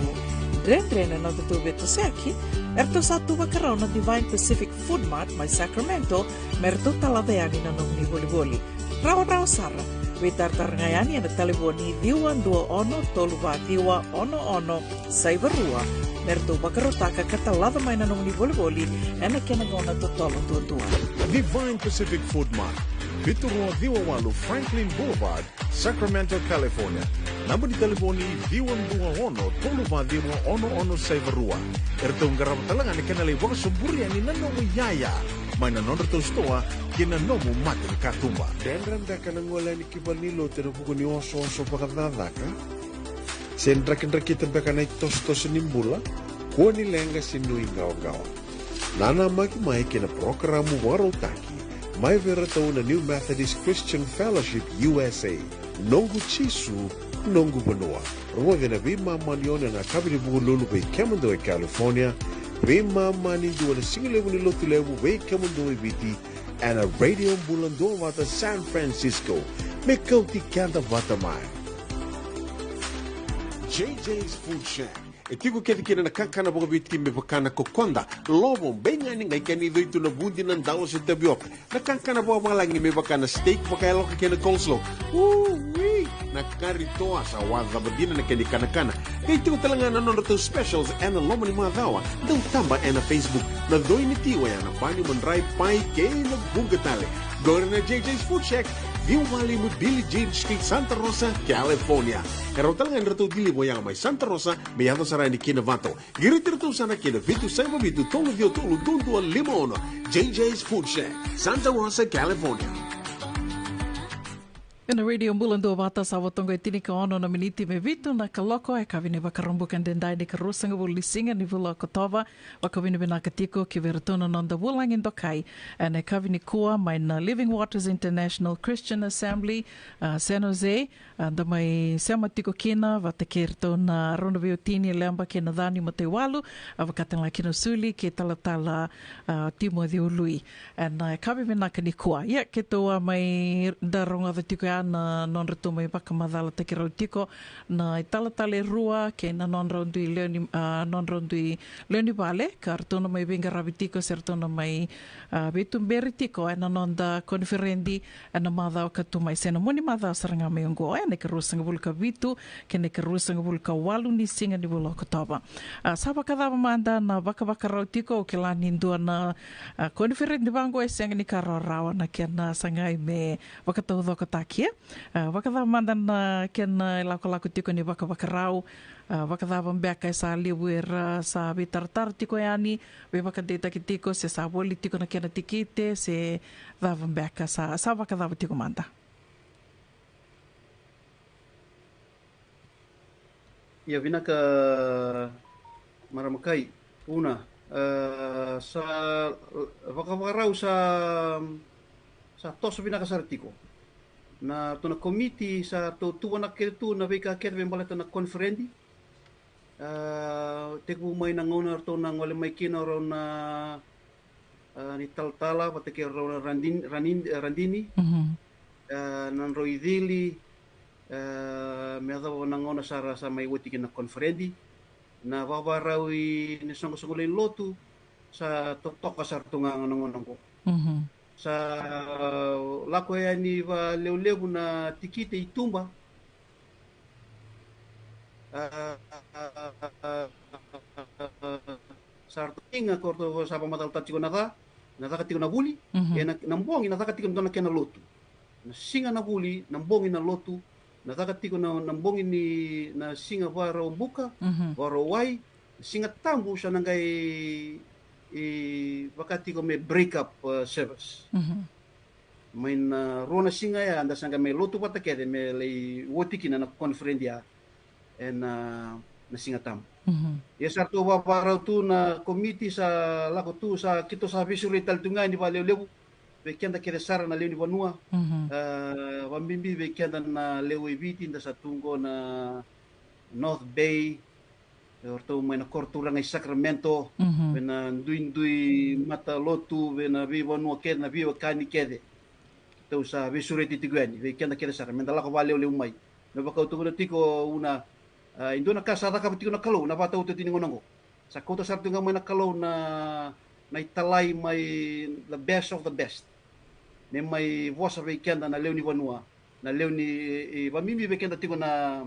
dredre na nodatou veitosoyaki, eratou sa tu vakarau na Divine Pacific Food Mart mai Sacramento me ratou talaca yani na nomuni volivoli. Rawarawa sara, veitaratara ga yani ena talevoni ciwa dua ono tolu va ciwa ono ono saiva rua, me ratou vakarautaka ka talaca mai na nomuni volivoli ena kena gauna totolo duadua. Divine Pacific Food Mart, vitu rua ciwa walu Franklin Boulevard, Sacramento, California. Naba ni talevoni ciwa dua ono tolu va ciwa ono ono saiva rua. Eratou qarava tale ga na kena lai vakasoburi yani na nomu iyaya mai na nodratou sitoa ki na nomu mata ni katuba. Dredre beka na gole yani ki valenilotu ena vuku ni osooso vakacakacaka? Se drakidrakita beka na itosotoso ni bula? Kua ni leqa se nuiqawaqawa. Nanamaki mai kei na parokaramu vakarautaki mai vei iratou na New Methodist Christian Fellowship U S A, Noqu Jisu, Noqu Vanua. Rogoci na veimama ni ono ena yakavi ni Vukelulu vei kemudou e California, veimama ni dua na sigalevu ni Lotulevu vei kemudou e Viti, ena Radio Bula Duavata San Francisco, me kauti keda vata mai. J J's Food Shack. E tiko kece kina na kakana vakaviti me vaka na kokoda, lovo, beigani, qai kena icoi tu na vudi, na dawa se tavioka. Na kakana vakavalagi me vaka na steak vakayaloka kei na coleslaw. Ui, na kari toa, sa wacava dina na kena ikanakana. Qai tiko tale ga na nodratou specials ena loma ni macawa. Dau taba ena Facebook. Na coi ni ti oya na pani, madrai, pai kei na vuqa tale. Qori na J J's Food Shack, ciwa walu lima Billie Jean Street, Santa Rosa, California. E rawa tale ga ni ratou deliver oya mai Santa Rosa me yaco sara yani ki Novato. Qiriti iratou sara ki na vitu saiva vitu tolu ciwa tolu dua dua lima ono. J J's Food Shack, Santa Rosa, California. Ena Radio Bula Duavata, sa vo toka e tinikaono na miniti me vitu na kaloko, e yakavi ni Vakaraubuka edaidai, ena ikaruasagavulu ni siga ni vula o Okotova. Vakavinavinaka tiko ki vei iratou na noda vulagi dokai ena yakavi nikua mai na Living Waters International Christian Assembly, a, San Jose, a, da mai sema tiko kina vata kei iratou na rua na veiwatini, Leba kei Nacani Mataiwalu, a, vaka tale ga kina o Suli kei talatala, a, Timoci Ului. Ena yakavi vinaka nikua, ia keitou a mai da rogoca tiko ya na nodratou mai vakamacalataki rau tiko na italatala e rua kei na nodrau dui lewe ni, a, nodrau dui lewe ni vale, ka ratou na mai veiqaravi tiko se ratou na mai, a, veituberi tiko ena noda koniferedi ena macawa ka tu mai, se na mua ni macawa sara ga mai oqo, ena ikaruasagavulu ka vitu kei na ikaruasagavulu ka walu ni siga ni vula o Okotova. A, sa vakacava mada na vakavakarau tiko? Au kila ni dua na, a, koniferedi vaqo e sega ni ka rawarawa na kena sagai me vakataucokotaki, e? A, vakacava mada na kena ilakolako tiko ni vakavakarau? A, vakacava beka e sa levu era sa veitaratara tiko yani, veivakadeitaki tiko, se sa voli tiko na kena tikite, se cava beka, sa, sa vakacava tiko mada? Ia, vinaka, marama kai, Una. E, sa vakavakarau sa, sa toso vinaka sara tiko. Na ratou na komiti sa tou tuvanaka kece tu na veika kece me baleta na koniferedi. E, tekivu mai na gauna ratou na gole mai kina rau na, e, ni talatala vata kei rau na radini, radini, radini. Mhm. E, na drau icili, e, me yacova na gauna sara sa mai oti kina na koniferedi. Na vakavakarau ni soqosoqo lewe ni lotu sa totoka sara tu ga na gauna oqo. Mhm. Sa lako yani valevulevu na tikite i tuba. A, a, a, a, a, sa ratou siga ko ratou sa vakamacalataka tiko na ca, na caka tiko na vuli. Mhm. Ena, na bogi na caka tiko na dua na kena lotu. Na siga na vuli, na bogi na lotu, na caka tiko na, na bogi ni, na siga Vakaraubuka, mhm, Vakarauwai, na Siga Tabu sa na qai e vaka tiko me break up, uh, service. Mai na rua na siga ya da sa qai mai lotu vata kece me lai oti kina na conference ya ena, na Siga Tabu. Ia sa ratou vavarau tu na komiti, sa lako tu, sa keitou sa veisureti tale tu ga yani vakalevulevu vei keda kece sara na lewe ni vanua. A, vabibi vei keda na lewe i Viti da sa tu qo na North Bay, o ratou mai na koro turaga i Sacramento, vei na duidui matalotu, vei na veivanua kece, na veiwekani kece. Keitou sa veisureti tiko yani vei keda kece sara me da lako vakalevulevu mai. Me vakau tukuna tiko Una, a, e dua na ka sa cakava tiko na Kalou na vakataotioti ni gauna oqo. Sa kauta sara tiko ga mai na Kalou na, na italai mai the best of the best me mai vosa vei keda na lewe ni vanua, na lewe ni, e, vabibi vei keda tiko na,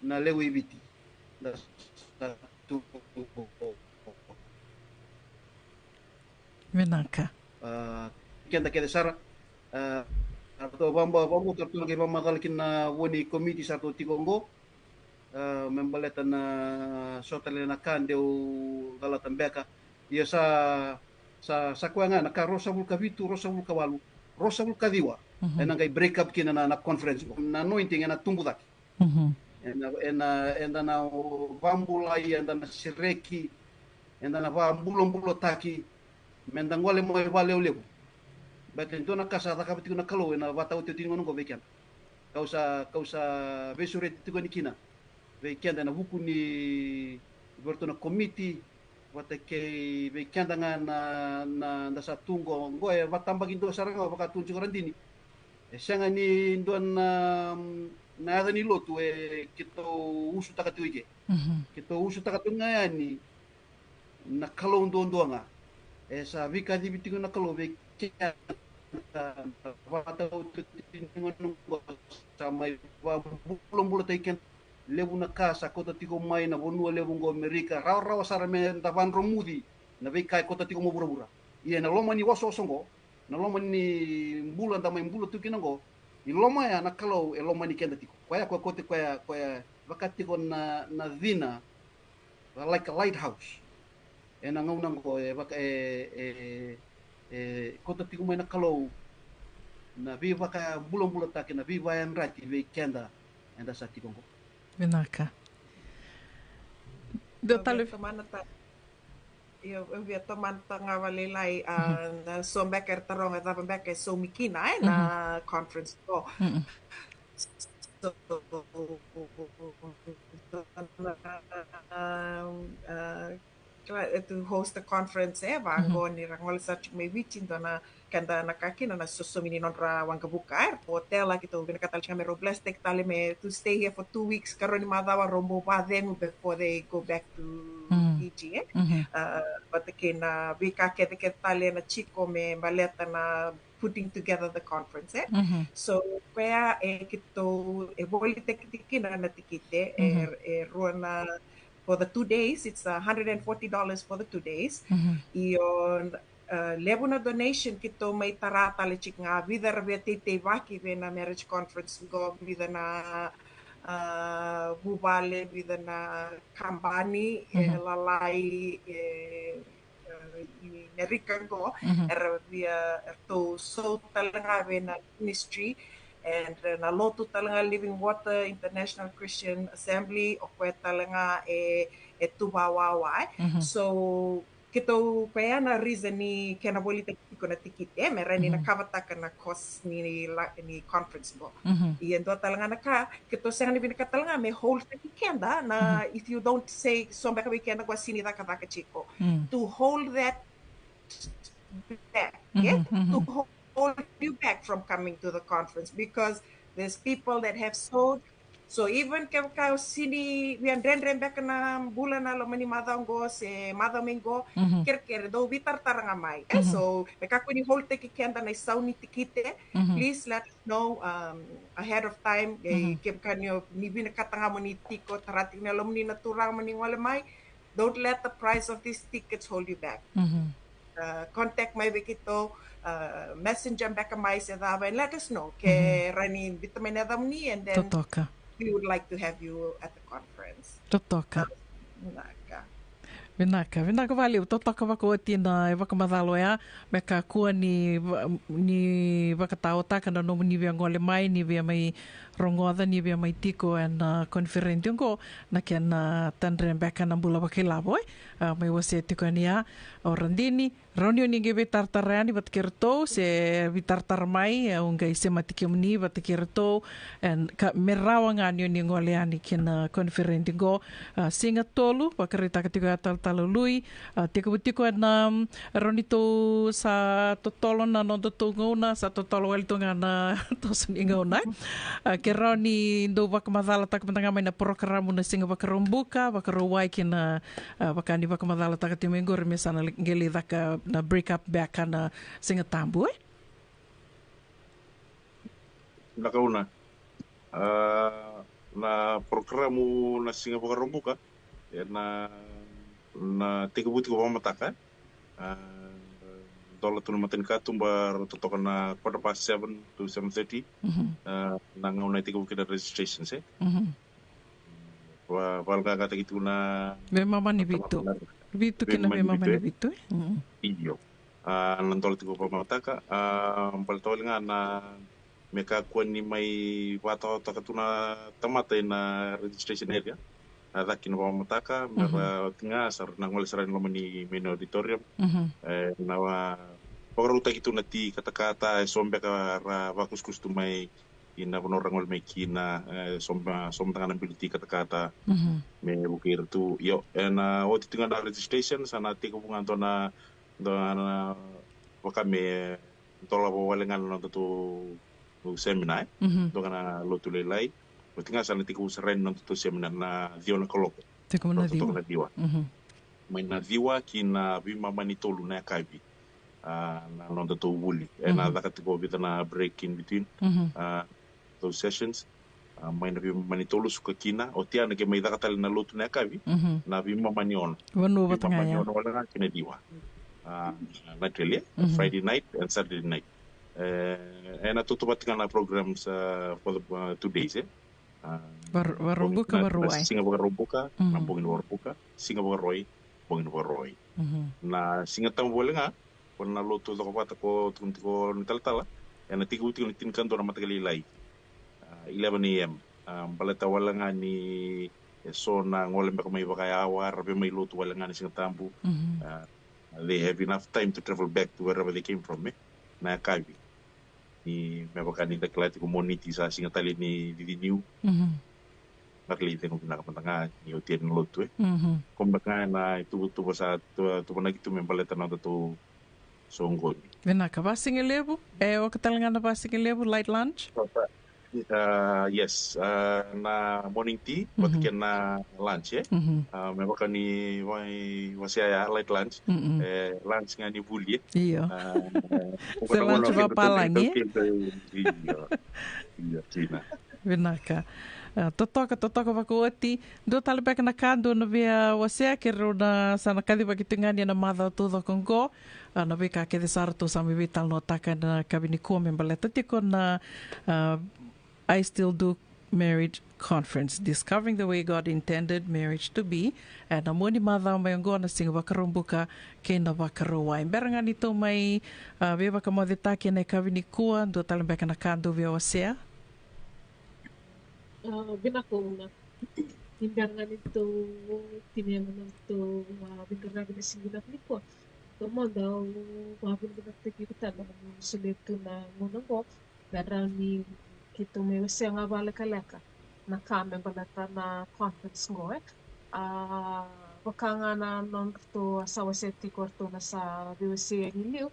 na lewe i Viti. Da sa tu Vinaka. A, keda kece sara. A, ratou vaba, vaba, ratou qai vakamacala kina na vua ni komiti sa ratou tiko oqo. A, me baleta na so tale na ka deu calata beka. Ia sa, sa, sa koya ga na ka ruasagavulu ka vitu, ruasagavulu ka walu, ruasagavulu ka ciwa. Ena qai break up kina na, na conference. Na anointing ena tubu cake. Ena, ena, eda na vabulai, eda na sereki, eda na vabulabulataki me da gole mai vakalevulevu. Baleta e dua na ka sa cakava tiko na Kalou ena vakataotioti ni gauna oqo vei keda. Kau sa, kau sa veisureti tiko yani kina vei keda ena vuku ni vei ratou na komiti, vata kei vei keda ga na, na, da sa tu qo, qo e vakatabakidua sara ga, vaka tu jiko Radini. E sega ni dua na, na yaca ni lotu e keitou usutaka tiko i ke. Keitou usutaka tiko ga yani na Kalou duadua ga. E sa veikacivi tiko na Kalou vei keda na vakataotioti ni gauna oqo, sa mai vabulabulataki keda. Levu na ka sa kauta tiko mai na vanua levu oqo Amerika, rawarawa sara me da vadromuci na veika e kauta tiko mai vuravura. Ia ena loma ni osooso oqo, na loma ni bula da mai bula tu kina oqo, i loma ya na Kalou e lomani keda tiko. Koya, koya, koya, koya, koya vaka tiko na, na cina, like a lighthouse. Ena gauna oqo e vaka, e, e, e kauta tiko mai na Kalou na veivakabulabulataki, na veivakayadrati vei keda eda sa tiko oqo. Vinaka. Dua tale. Io, au via tomana toka ga vakalailai, a, na so beka era taroga e cava beka e saumi kina, e, na conference oqo. So, a, a, kila, e, to host a conference, e, vaqo ni ra gole sara tiko mai Viti, dua na keda na ka kina na sosomi ni nodra waqavuka, e, hotel, a, keitou vinakata tale ga me rau blesstaki tale me to stay here for two weeks, karua ni macawa rau bau vacegu before they go back to Fiji, e. A, vata kei na veika kecekece tale na tiko me baleta na putting together the conference, e. So, koya e keitou, e volitaki tiko kina na tikite, e, e rua na, for the two days, it's a hundred and forty dollars for the two days. Io, a, levu na donation keitou mai tara tale tiko ga, vica era via teiteivaki vei na marriage conference qo, vica na, a, vuvale, vica na kabani, e, lalai, e, e, i Merika qo, era via, eratou sou tale ga vei na ministry, and, e, na lotu tale ga Living Water International Christian Assembly, o koya tale ga e, e tu vawawa, e. So, keitou, koya na reason ni kena volitaki tiko na tikite, e, me rawa ni na kavataka na cost ni, ni la-, ni conference qo. Ia dua tale ga na ka, keitou sega ni vinakata tale ga me holdtaki keda na, if you don't say, so beka vei keda qo a sega ni cakacaka tiko. To hold that back, e? To ho-, hold you back from coming to the conference because there's people that have sold. So even kevaka o sega ni via dredre beka na bula na loma ni macawa qo se macawa mai qo, kerekere dou veitaratara ga mai. E, so me kakua ni holdtaki keda na isau ni tikite, please let us know, um, ahead of time. E, kevaka ni o, ni vinakata ga mo ni tiko, tara tiko na loma ni na turaga mo ni gole mai. Don't let the price of these tickets hold you back. Uh, contact mai vei keitou, uh, messenger beka mai se cava, and let us know ke rawa ni biuta mai na yacamuni, and then we would like to have you at the conference. Totoka. Vinaka. Vinaka, vinaka vakalevu. Totoka vakaoti na ivakamacala oya, me kakua ni va-, ni vakataotaka na nomuni via gole mai, ni via mai rogoca, ni via mai tiko ena koniferedi oqo, na kena tadre beka na bula vakailavo, e. A, mai wasea tiko yani ya o Radini. Rawa ni o ni qai veitaratara yani vata kei ratou, se veitaratara mai, e, au qai semati kemuni vata kei ratou, e, ka me rawa ga ni o ni gole yani ki na koniferedi qo. A, siga tolu, vakaraitaka tiko ya Talatala Lui. A, tekivu tiko ena, mm, rawa ni tou sa totolo na nodatou gauna, sa totolo wale tu ga na toso ni gauna, e. A, ke rawa ni dou vakamacalataka mada ga mai na porokaramu na Siga Vakaraubuka, Vakarauwai kei na, a, vaka ni vakamacalataka tiko mai qori me sa na le-, qai lai caka na break up beka na Siga Tabu, e? Na gauna. A, na porokaramu na Siga Vakaraubuka, e na, na tekivu tiko vakamataka, e. A, dola tu na matanikatuba, ra totoka na quarter past seven to seven thirty. Mhm. A, na gauna e tekivu kina registrations, e. Mhm. Va-, vakalagagataki tu na veimama ni vitu. Vitu kina veimama ni vitu, e? Mm. Io. A, na dola tiko vakamataka, a, baleta wale ga na me kakua ni mai vakataotaka tu na tamata ena registration area. A, caka kina vakamataka, me ra oti ga sa ra na gole sara ena loma ni main auditorium. Mhm. E, na va-, vakarautaki tu na ti katakata, e so beka ra vakusakusa tu mai ina vanua ra gole mai kina, e, so ma-, so mada ga na bilo ti katakata. Mhm. Me vukei ira tu. Io, ena oti tu ga na registration, sa na tekivu ga dua na, dua na, vaka me dolava wale ga na nodatou seminar, e. Mhm. Dua ga na lotu lailai. Oti ga sa na tekivu sara yani na nodatou seminar na ciwa na kaloko. Tekivu na ciwa. Totoka na ciwa. Mhm. Mai na ciwa ki na veimama ni tolu na yakavi. A, na nodatou vuli. E na caka tiko vica na break in between, a, those sessions. A, mai na veimama ni tolu suka kina, oti ya na qai mai caka tale na lotu na yakavi, na veimama ni ono. Vanua vata ga ya. Veimama ni ono wale ga ki na ciwa. A, na tele, Friday night and Saturday night. E, e na tautauvata ga na programs, a, for the, a, two days, e. A, Var-, Vakaraubuka, Vakarauwai. Siga Vakaraubuka, na bogi ni Vakaraubuka, Siga Vakarauwai, bogi ni Vakarauwai. Na Siga Tabu wale ga, ko na lotu cokovata ko tukuni tiko ni talatala, e na tekivu tiko ni tinikadua na mataka lailai. A, eleven a.m. A, baleta wale ga ni e so na gole beka mai vakayawa, ra via mai lotu wale ga ni Siga Tabu. A, they have enough time to travel back to wherever they came from, e. Na yakavi. Ni me vaka ni da kila tiko Moniti sa siga tale ni cici niu. Qai lai cegu vinaka mada ga ni oti yani na lotu, e. Ko beka ga na ituvatuva sa tu-, tuvanaki tu me baleta na nodatou soqoni. Vinaka, vasigalevu, e oka tale ga na vasigalevu, light lunch? A, yes, a, na morning tea, vata kei na lunch, e. A, me vaka ni wa-, wasea ya, light lunch. E, lunch ga ni vuli, e. Io. A, se lunch vakapalagi, e. Io. Io, tina. Vinaka. A, totoka, totoka vakaoti. Dua tale beka na ka dou na via wasea, keirau na sa na kacivaki tu ga ni na macawa taucoko oqo. A, na veika kece sara tou sa mai veitalanoataka ena yakavi nikua me baleta tiko na, a, I Still Do Marriage Conference, Discovering the Way God Intended Marriage to Be. E na mua ni macawa mai oqo na Siga Vakaraubuka kei na Vakarauwai. Bera ga ni tou mai, a, veivakamocetaki ena yakavi nikua, dua tale beka na ka dou via wasea? A, vinaka Una. Ni bera ga ni tou tinia na nodatou, a, veiqaravi ena siga vinaka nikua. Taumada au vakavinavinakataki iko tale mo solia tu na gauna oqo, me rawa ni keitou mai wasea ga vakalekaleka na ka me baleta na conference oqo, e. A, vaka ga na nodratou a sa wasea tiko o ratou na sa veiwasei e liu.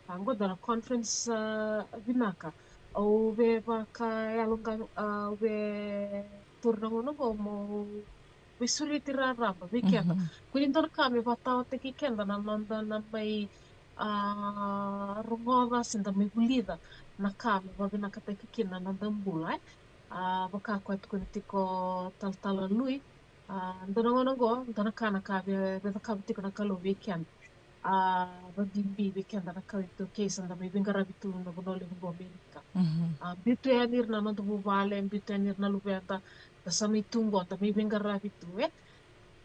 A, oqo dua na conference, a, vinaka. Au via vakayaloqaqa, a, au via taura na gauna oqo meu veisureti raraba vei keda. Kua ni dua na ka me vakataotaki keda na noda na mai, a, rogoca se da mai vulica na ka me vavinakataki kina na noda bula, e. A, vaka koya tukuni tiko talatala Lui, a, dua na gauna oqo, dua na ka na ka via, via cakava tiko na Kalou vei keda. A, vabibi vei keda na kawa iTaukei sa da mai veiqaravi tu na vanua levu oqo Amerika. A, biu tu yani ira na noda vuvale, biu tu yani ira na luveda, da sa mai tu oqo, da mai veiqaravi tu, e.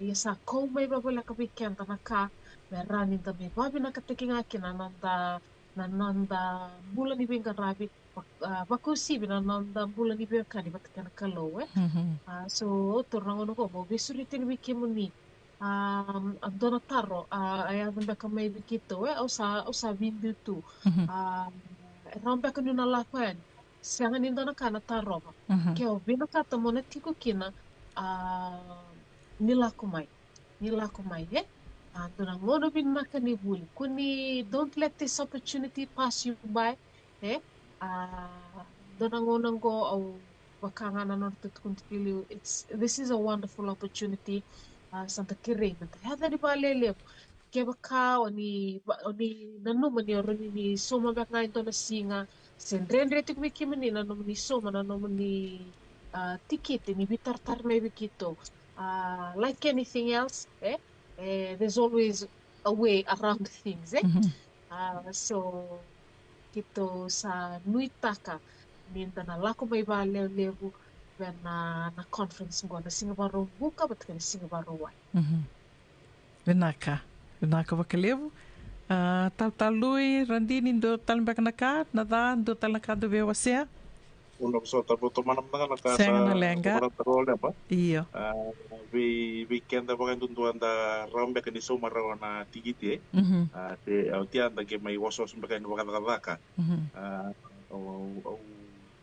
Ia sa kau mai vavoleka vei keda na ka me rawa ni da mai vavinakataki ga kina na noda, na noda bula ni veiqaravi, vak-, ah, vakauasivi na noda bula ni veiwekani vata kei na Kalou, e. Mhm. Ah, so, taura na gauna qo meu veisureti yani vei kemuni. Ah, a dua na taro, ah, a yaco beka mai vei keitou, e, au sa, au sa veibiu tu. Mhm. Ah, e rawa beka niu na lako yani. Sega ni dua na ka na tarova. Mhm. Ke o vinakata mo na tiko kina, ah, ni lako mai. Ni lako mai, e? Ah, dua na gauna vinaka ni vuli. Kua ni, don't let this opportunity pass you by, e? Ah, dua na gauna qo au vaka ga na nodratou tukuni tiko liu, it's, this is a wonderful opportunity. Ah, sa da kerei me da yaco yani valelevu. Kevaka o ni, o ni nanuma ni o rawa ni sauma beka ga e dua na siga, se dredre tiko vei kemuni na nomuni sauma na nomuni, ah, tikite ni veitaratara mai vei keitou. Ah, like anything else, e? E, there's always a way around things, e? Mhm. Ah, so, keitou sa nuitaka ni da na lako mai valelevu vei na, na conference qo na Siga Vakaraubuka vata kei na Siga Vakarauwai. Mhm. Vinaka. Vinaka vakalevu. Ah, Talatala Lui, Radini, dua tale beka na ka, na ca, dua tale na ka dou via wasea? Au na vosota, vou tomana mada ga na ka. Sega sa na leqa. Tomana taro leba. Io. Ah, vei, vei keda vakayadudua da rawa beka ni sauma rawa na tikiti, e? Mhm. Ah, se, au tia da qai mai osooso beka yani vakacakacaka. Mhm. Ah, au, au,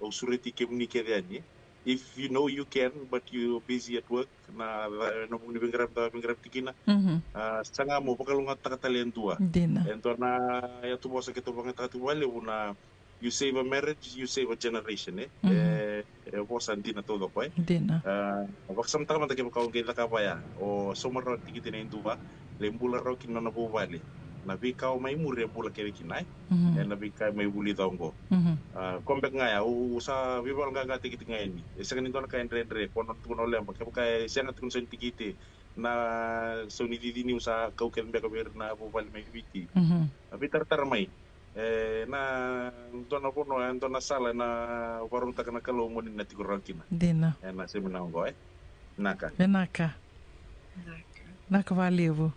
au sureti kemuni kece yani. If you know you can, but you busy at work, na, na nomuni veiqaravi da veiqaravi tiko kina. Mhm. Ah, saga mo vakalougatataka tale e dua. Dina. E dua na yatuvosa keitou vakayagataka tiko vakalevu na, you save a marriage, you save a generation, e? Mhm. E, e vosa dina taucoko, e? Dina. Ah, vakasamataka mada kevaka o qai cakava ya, o sauma rawa tikiti na e dua, lai bula rawa kina na nona vuvale. Na veika o mai muri e bula kece kina, e? Mhm. E na veika e mai vulica oqo. Mhm. Ah, ko beka ga ya, au sa veivaqaqataki tiko ga yani. E sega ni dua na ka e dredre, ko na tukuna o leba, kevaka e sega tiko na sau ni tikiti, na sau ni cici niu sa kau kece beka vei ira na vuvale mai Viti. Mhm. A veitaratara mai. E na dua na vanua, e dua na sala na vakarautaka na Kalou mo ni na tiko rawa kina. Dina. E na semina oqo, e? Vinaka. Vinaka. Vinaka. Vinaka vakalevu.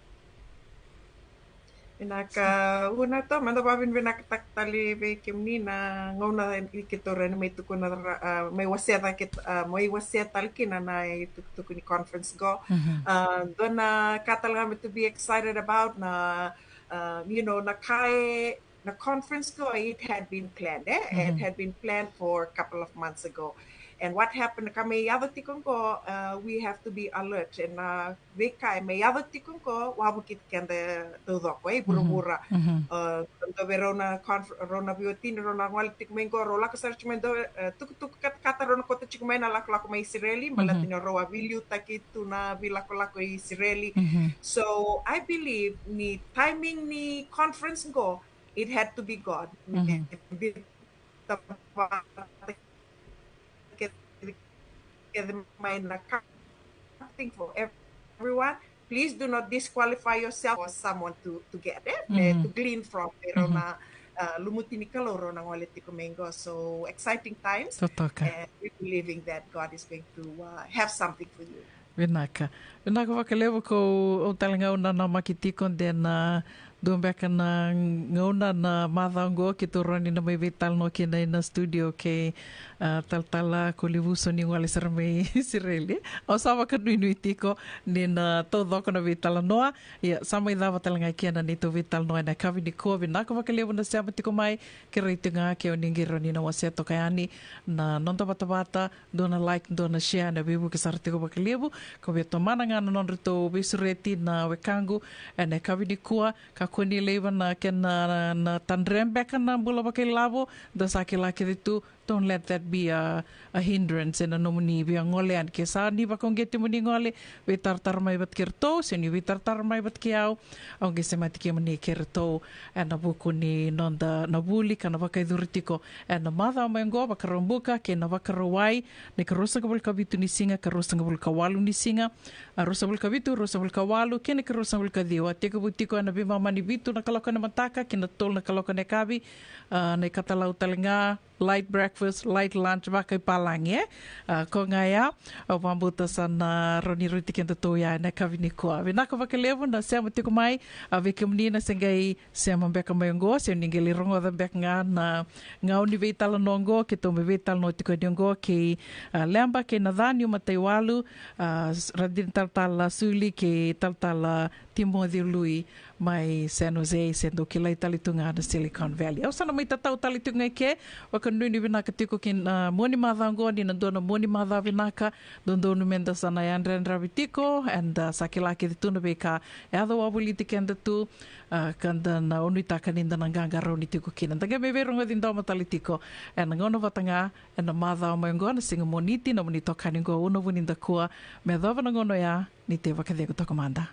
Vinaka, Una, tou mada vakavinavinakataka tale vei kemuni na gauna ni keitou rawa ni mai tukuna ra-, ah, mai wasea cake, ah, mai wasea tale kina na itukutuku ni conference qo. Mhm. Ah, dua na ka tale ga me to be excited about na, ah, you know, na ka e, na conference qo, it had been planned, e? It had been planned for a couple of months ago. And what happened, ka mai yaco tiko qo, ah, we have to be alert. And, ah, veika e mai yaco tiko qo, wavokiti keda taucoko, e, vuravura. Mhm. Ah, dua vei rau na conf-, rau na veiwatini, rau na gole tiko mai qo, rau lako sara tiko mai dua, eh, tukutuku katakata rau na kauta tiko mai na lakolako mai Isireli, baleta ni rau a veiliutaki tu na veilakolako i Isireli. Mhm. So, I believe ni timing ni conference qo, it had to be God. Mhm. Kece mai na ka, something for everyone. Please do not disqualify yourself or someone to, to get it, eh, to glean from. Pero na, uh, lumuti ni Kalou rau na gole tiko mai qo. So exciting times. Totoka. And we believing that God is going to, uh, have something for you. Vinaka. Vinaka vakalevu. Ko au tale ga au nanamaki tiko de na dua beka na gauna na macawa oqo keitou rawa ni na mai veitalanoa kina ena studio kei, ah, talatala ko Livuso ni gole sara mai Isireli. Au sa vakanuinui tiko ni na taucoko na veitalanoa. Ia, sa mai cava tale ga kina neitou veitalanoa ena yakavi nikua. Vinaka vakalevu na sema tiko mai. Kerei tiko ga ke o ni qai rawa ni na wasea toka yani na noda vatavata. Dua na like, dua na share, na veivuke sara tiko vakalevu. Ka via tomana ga na nodratou veisureti na wekaqu ena yakavi nikua. Kakua ni laiva na kena na tadre beka na bula vakailavo, da sa kila kece tu. Don't let that be a, a hindrance ena nomuni via gole yani. Ke sa ni vakauqeti mo ni gole, veitaratara mai vata kei ratou, se ni veitaratara mai vata kei au, au qai semati kemuni kei ratou ena vuku ni noda na vuli ka na vakayacori tiko ena macawa mai oqo, Vakaraubuka kei na Vakarauwai, na ikaruasagavulu ka vitu ni siga, ka ruasagavulu ka walu ni siga, a ruasagavulu ka vitu, ruasagavulu ka walu kei na ikaruasagavulu ka ciwa. A tekivu tiko ena veimama ni vitu na kaloko ena mataka kei na tolu na kaloko ena yakavi, a, na ikatalau tale ga Light breakfast, light lunch, vakaipalagi, e? A, ko ga ya, au vakabauta sa na rawa ni rauti kedatou ya ena yakavi nikua. Vinaka vakalevu na sema tiko mai, a, vei kemuni na se qai sema beka mai oqo, se ni qai lai rogoca beka ga na gauna ni veitalanoa oqo, keitou mai veitalanoa tiko yani oqo kei, a, Leba kei Nacani Mataiwalu, a, s-, radini talatala Suli kei talatala Timoci Lui mai San Jose, se dau kilai tale tu ga na Silicon Valley. Au sa na mai tatau tale tiko ga i ke, vakanuinui vinaka tiko ki na mua ni macawa oqo, ni na dua na mua ni macawa vinaka, dodonu meda sa na yadrayadravi tiko, and, uh, sa kila kece tu na veika e yaco wavoliti keda tu, uh, ka da na nuitaka ni da na qaqarauni tiko kina. Da qai mai veirogoci domo tale tiko ena gauna vata ga ena macawa mai oqo, na siga Moniti, nomuni itokani oqo, Una Vunidakua, me yacova na gauna oya, ni tei vakacegu toka mada.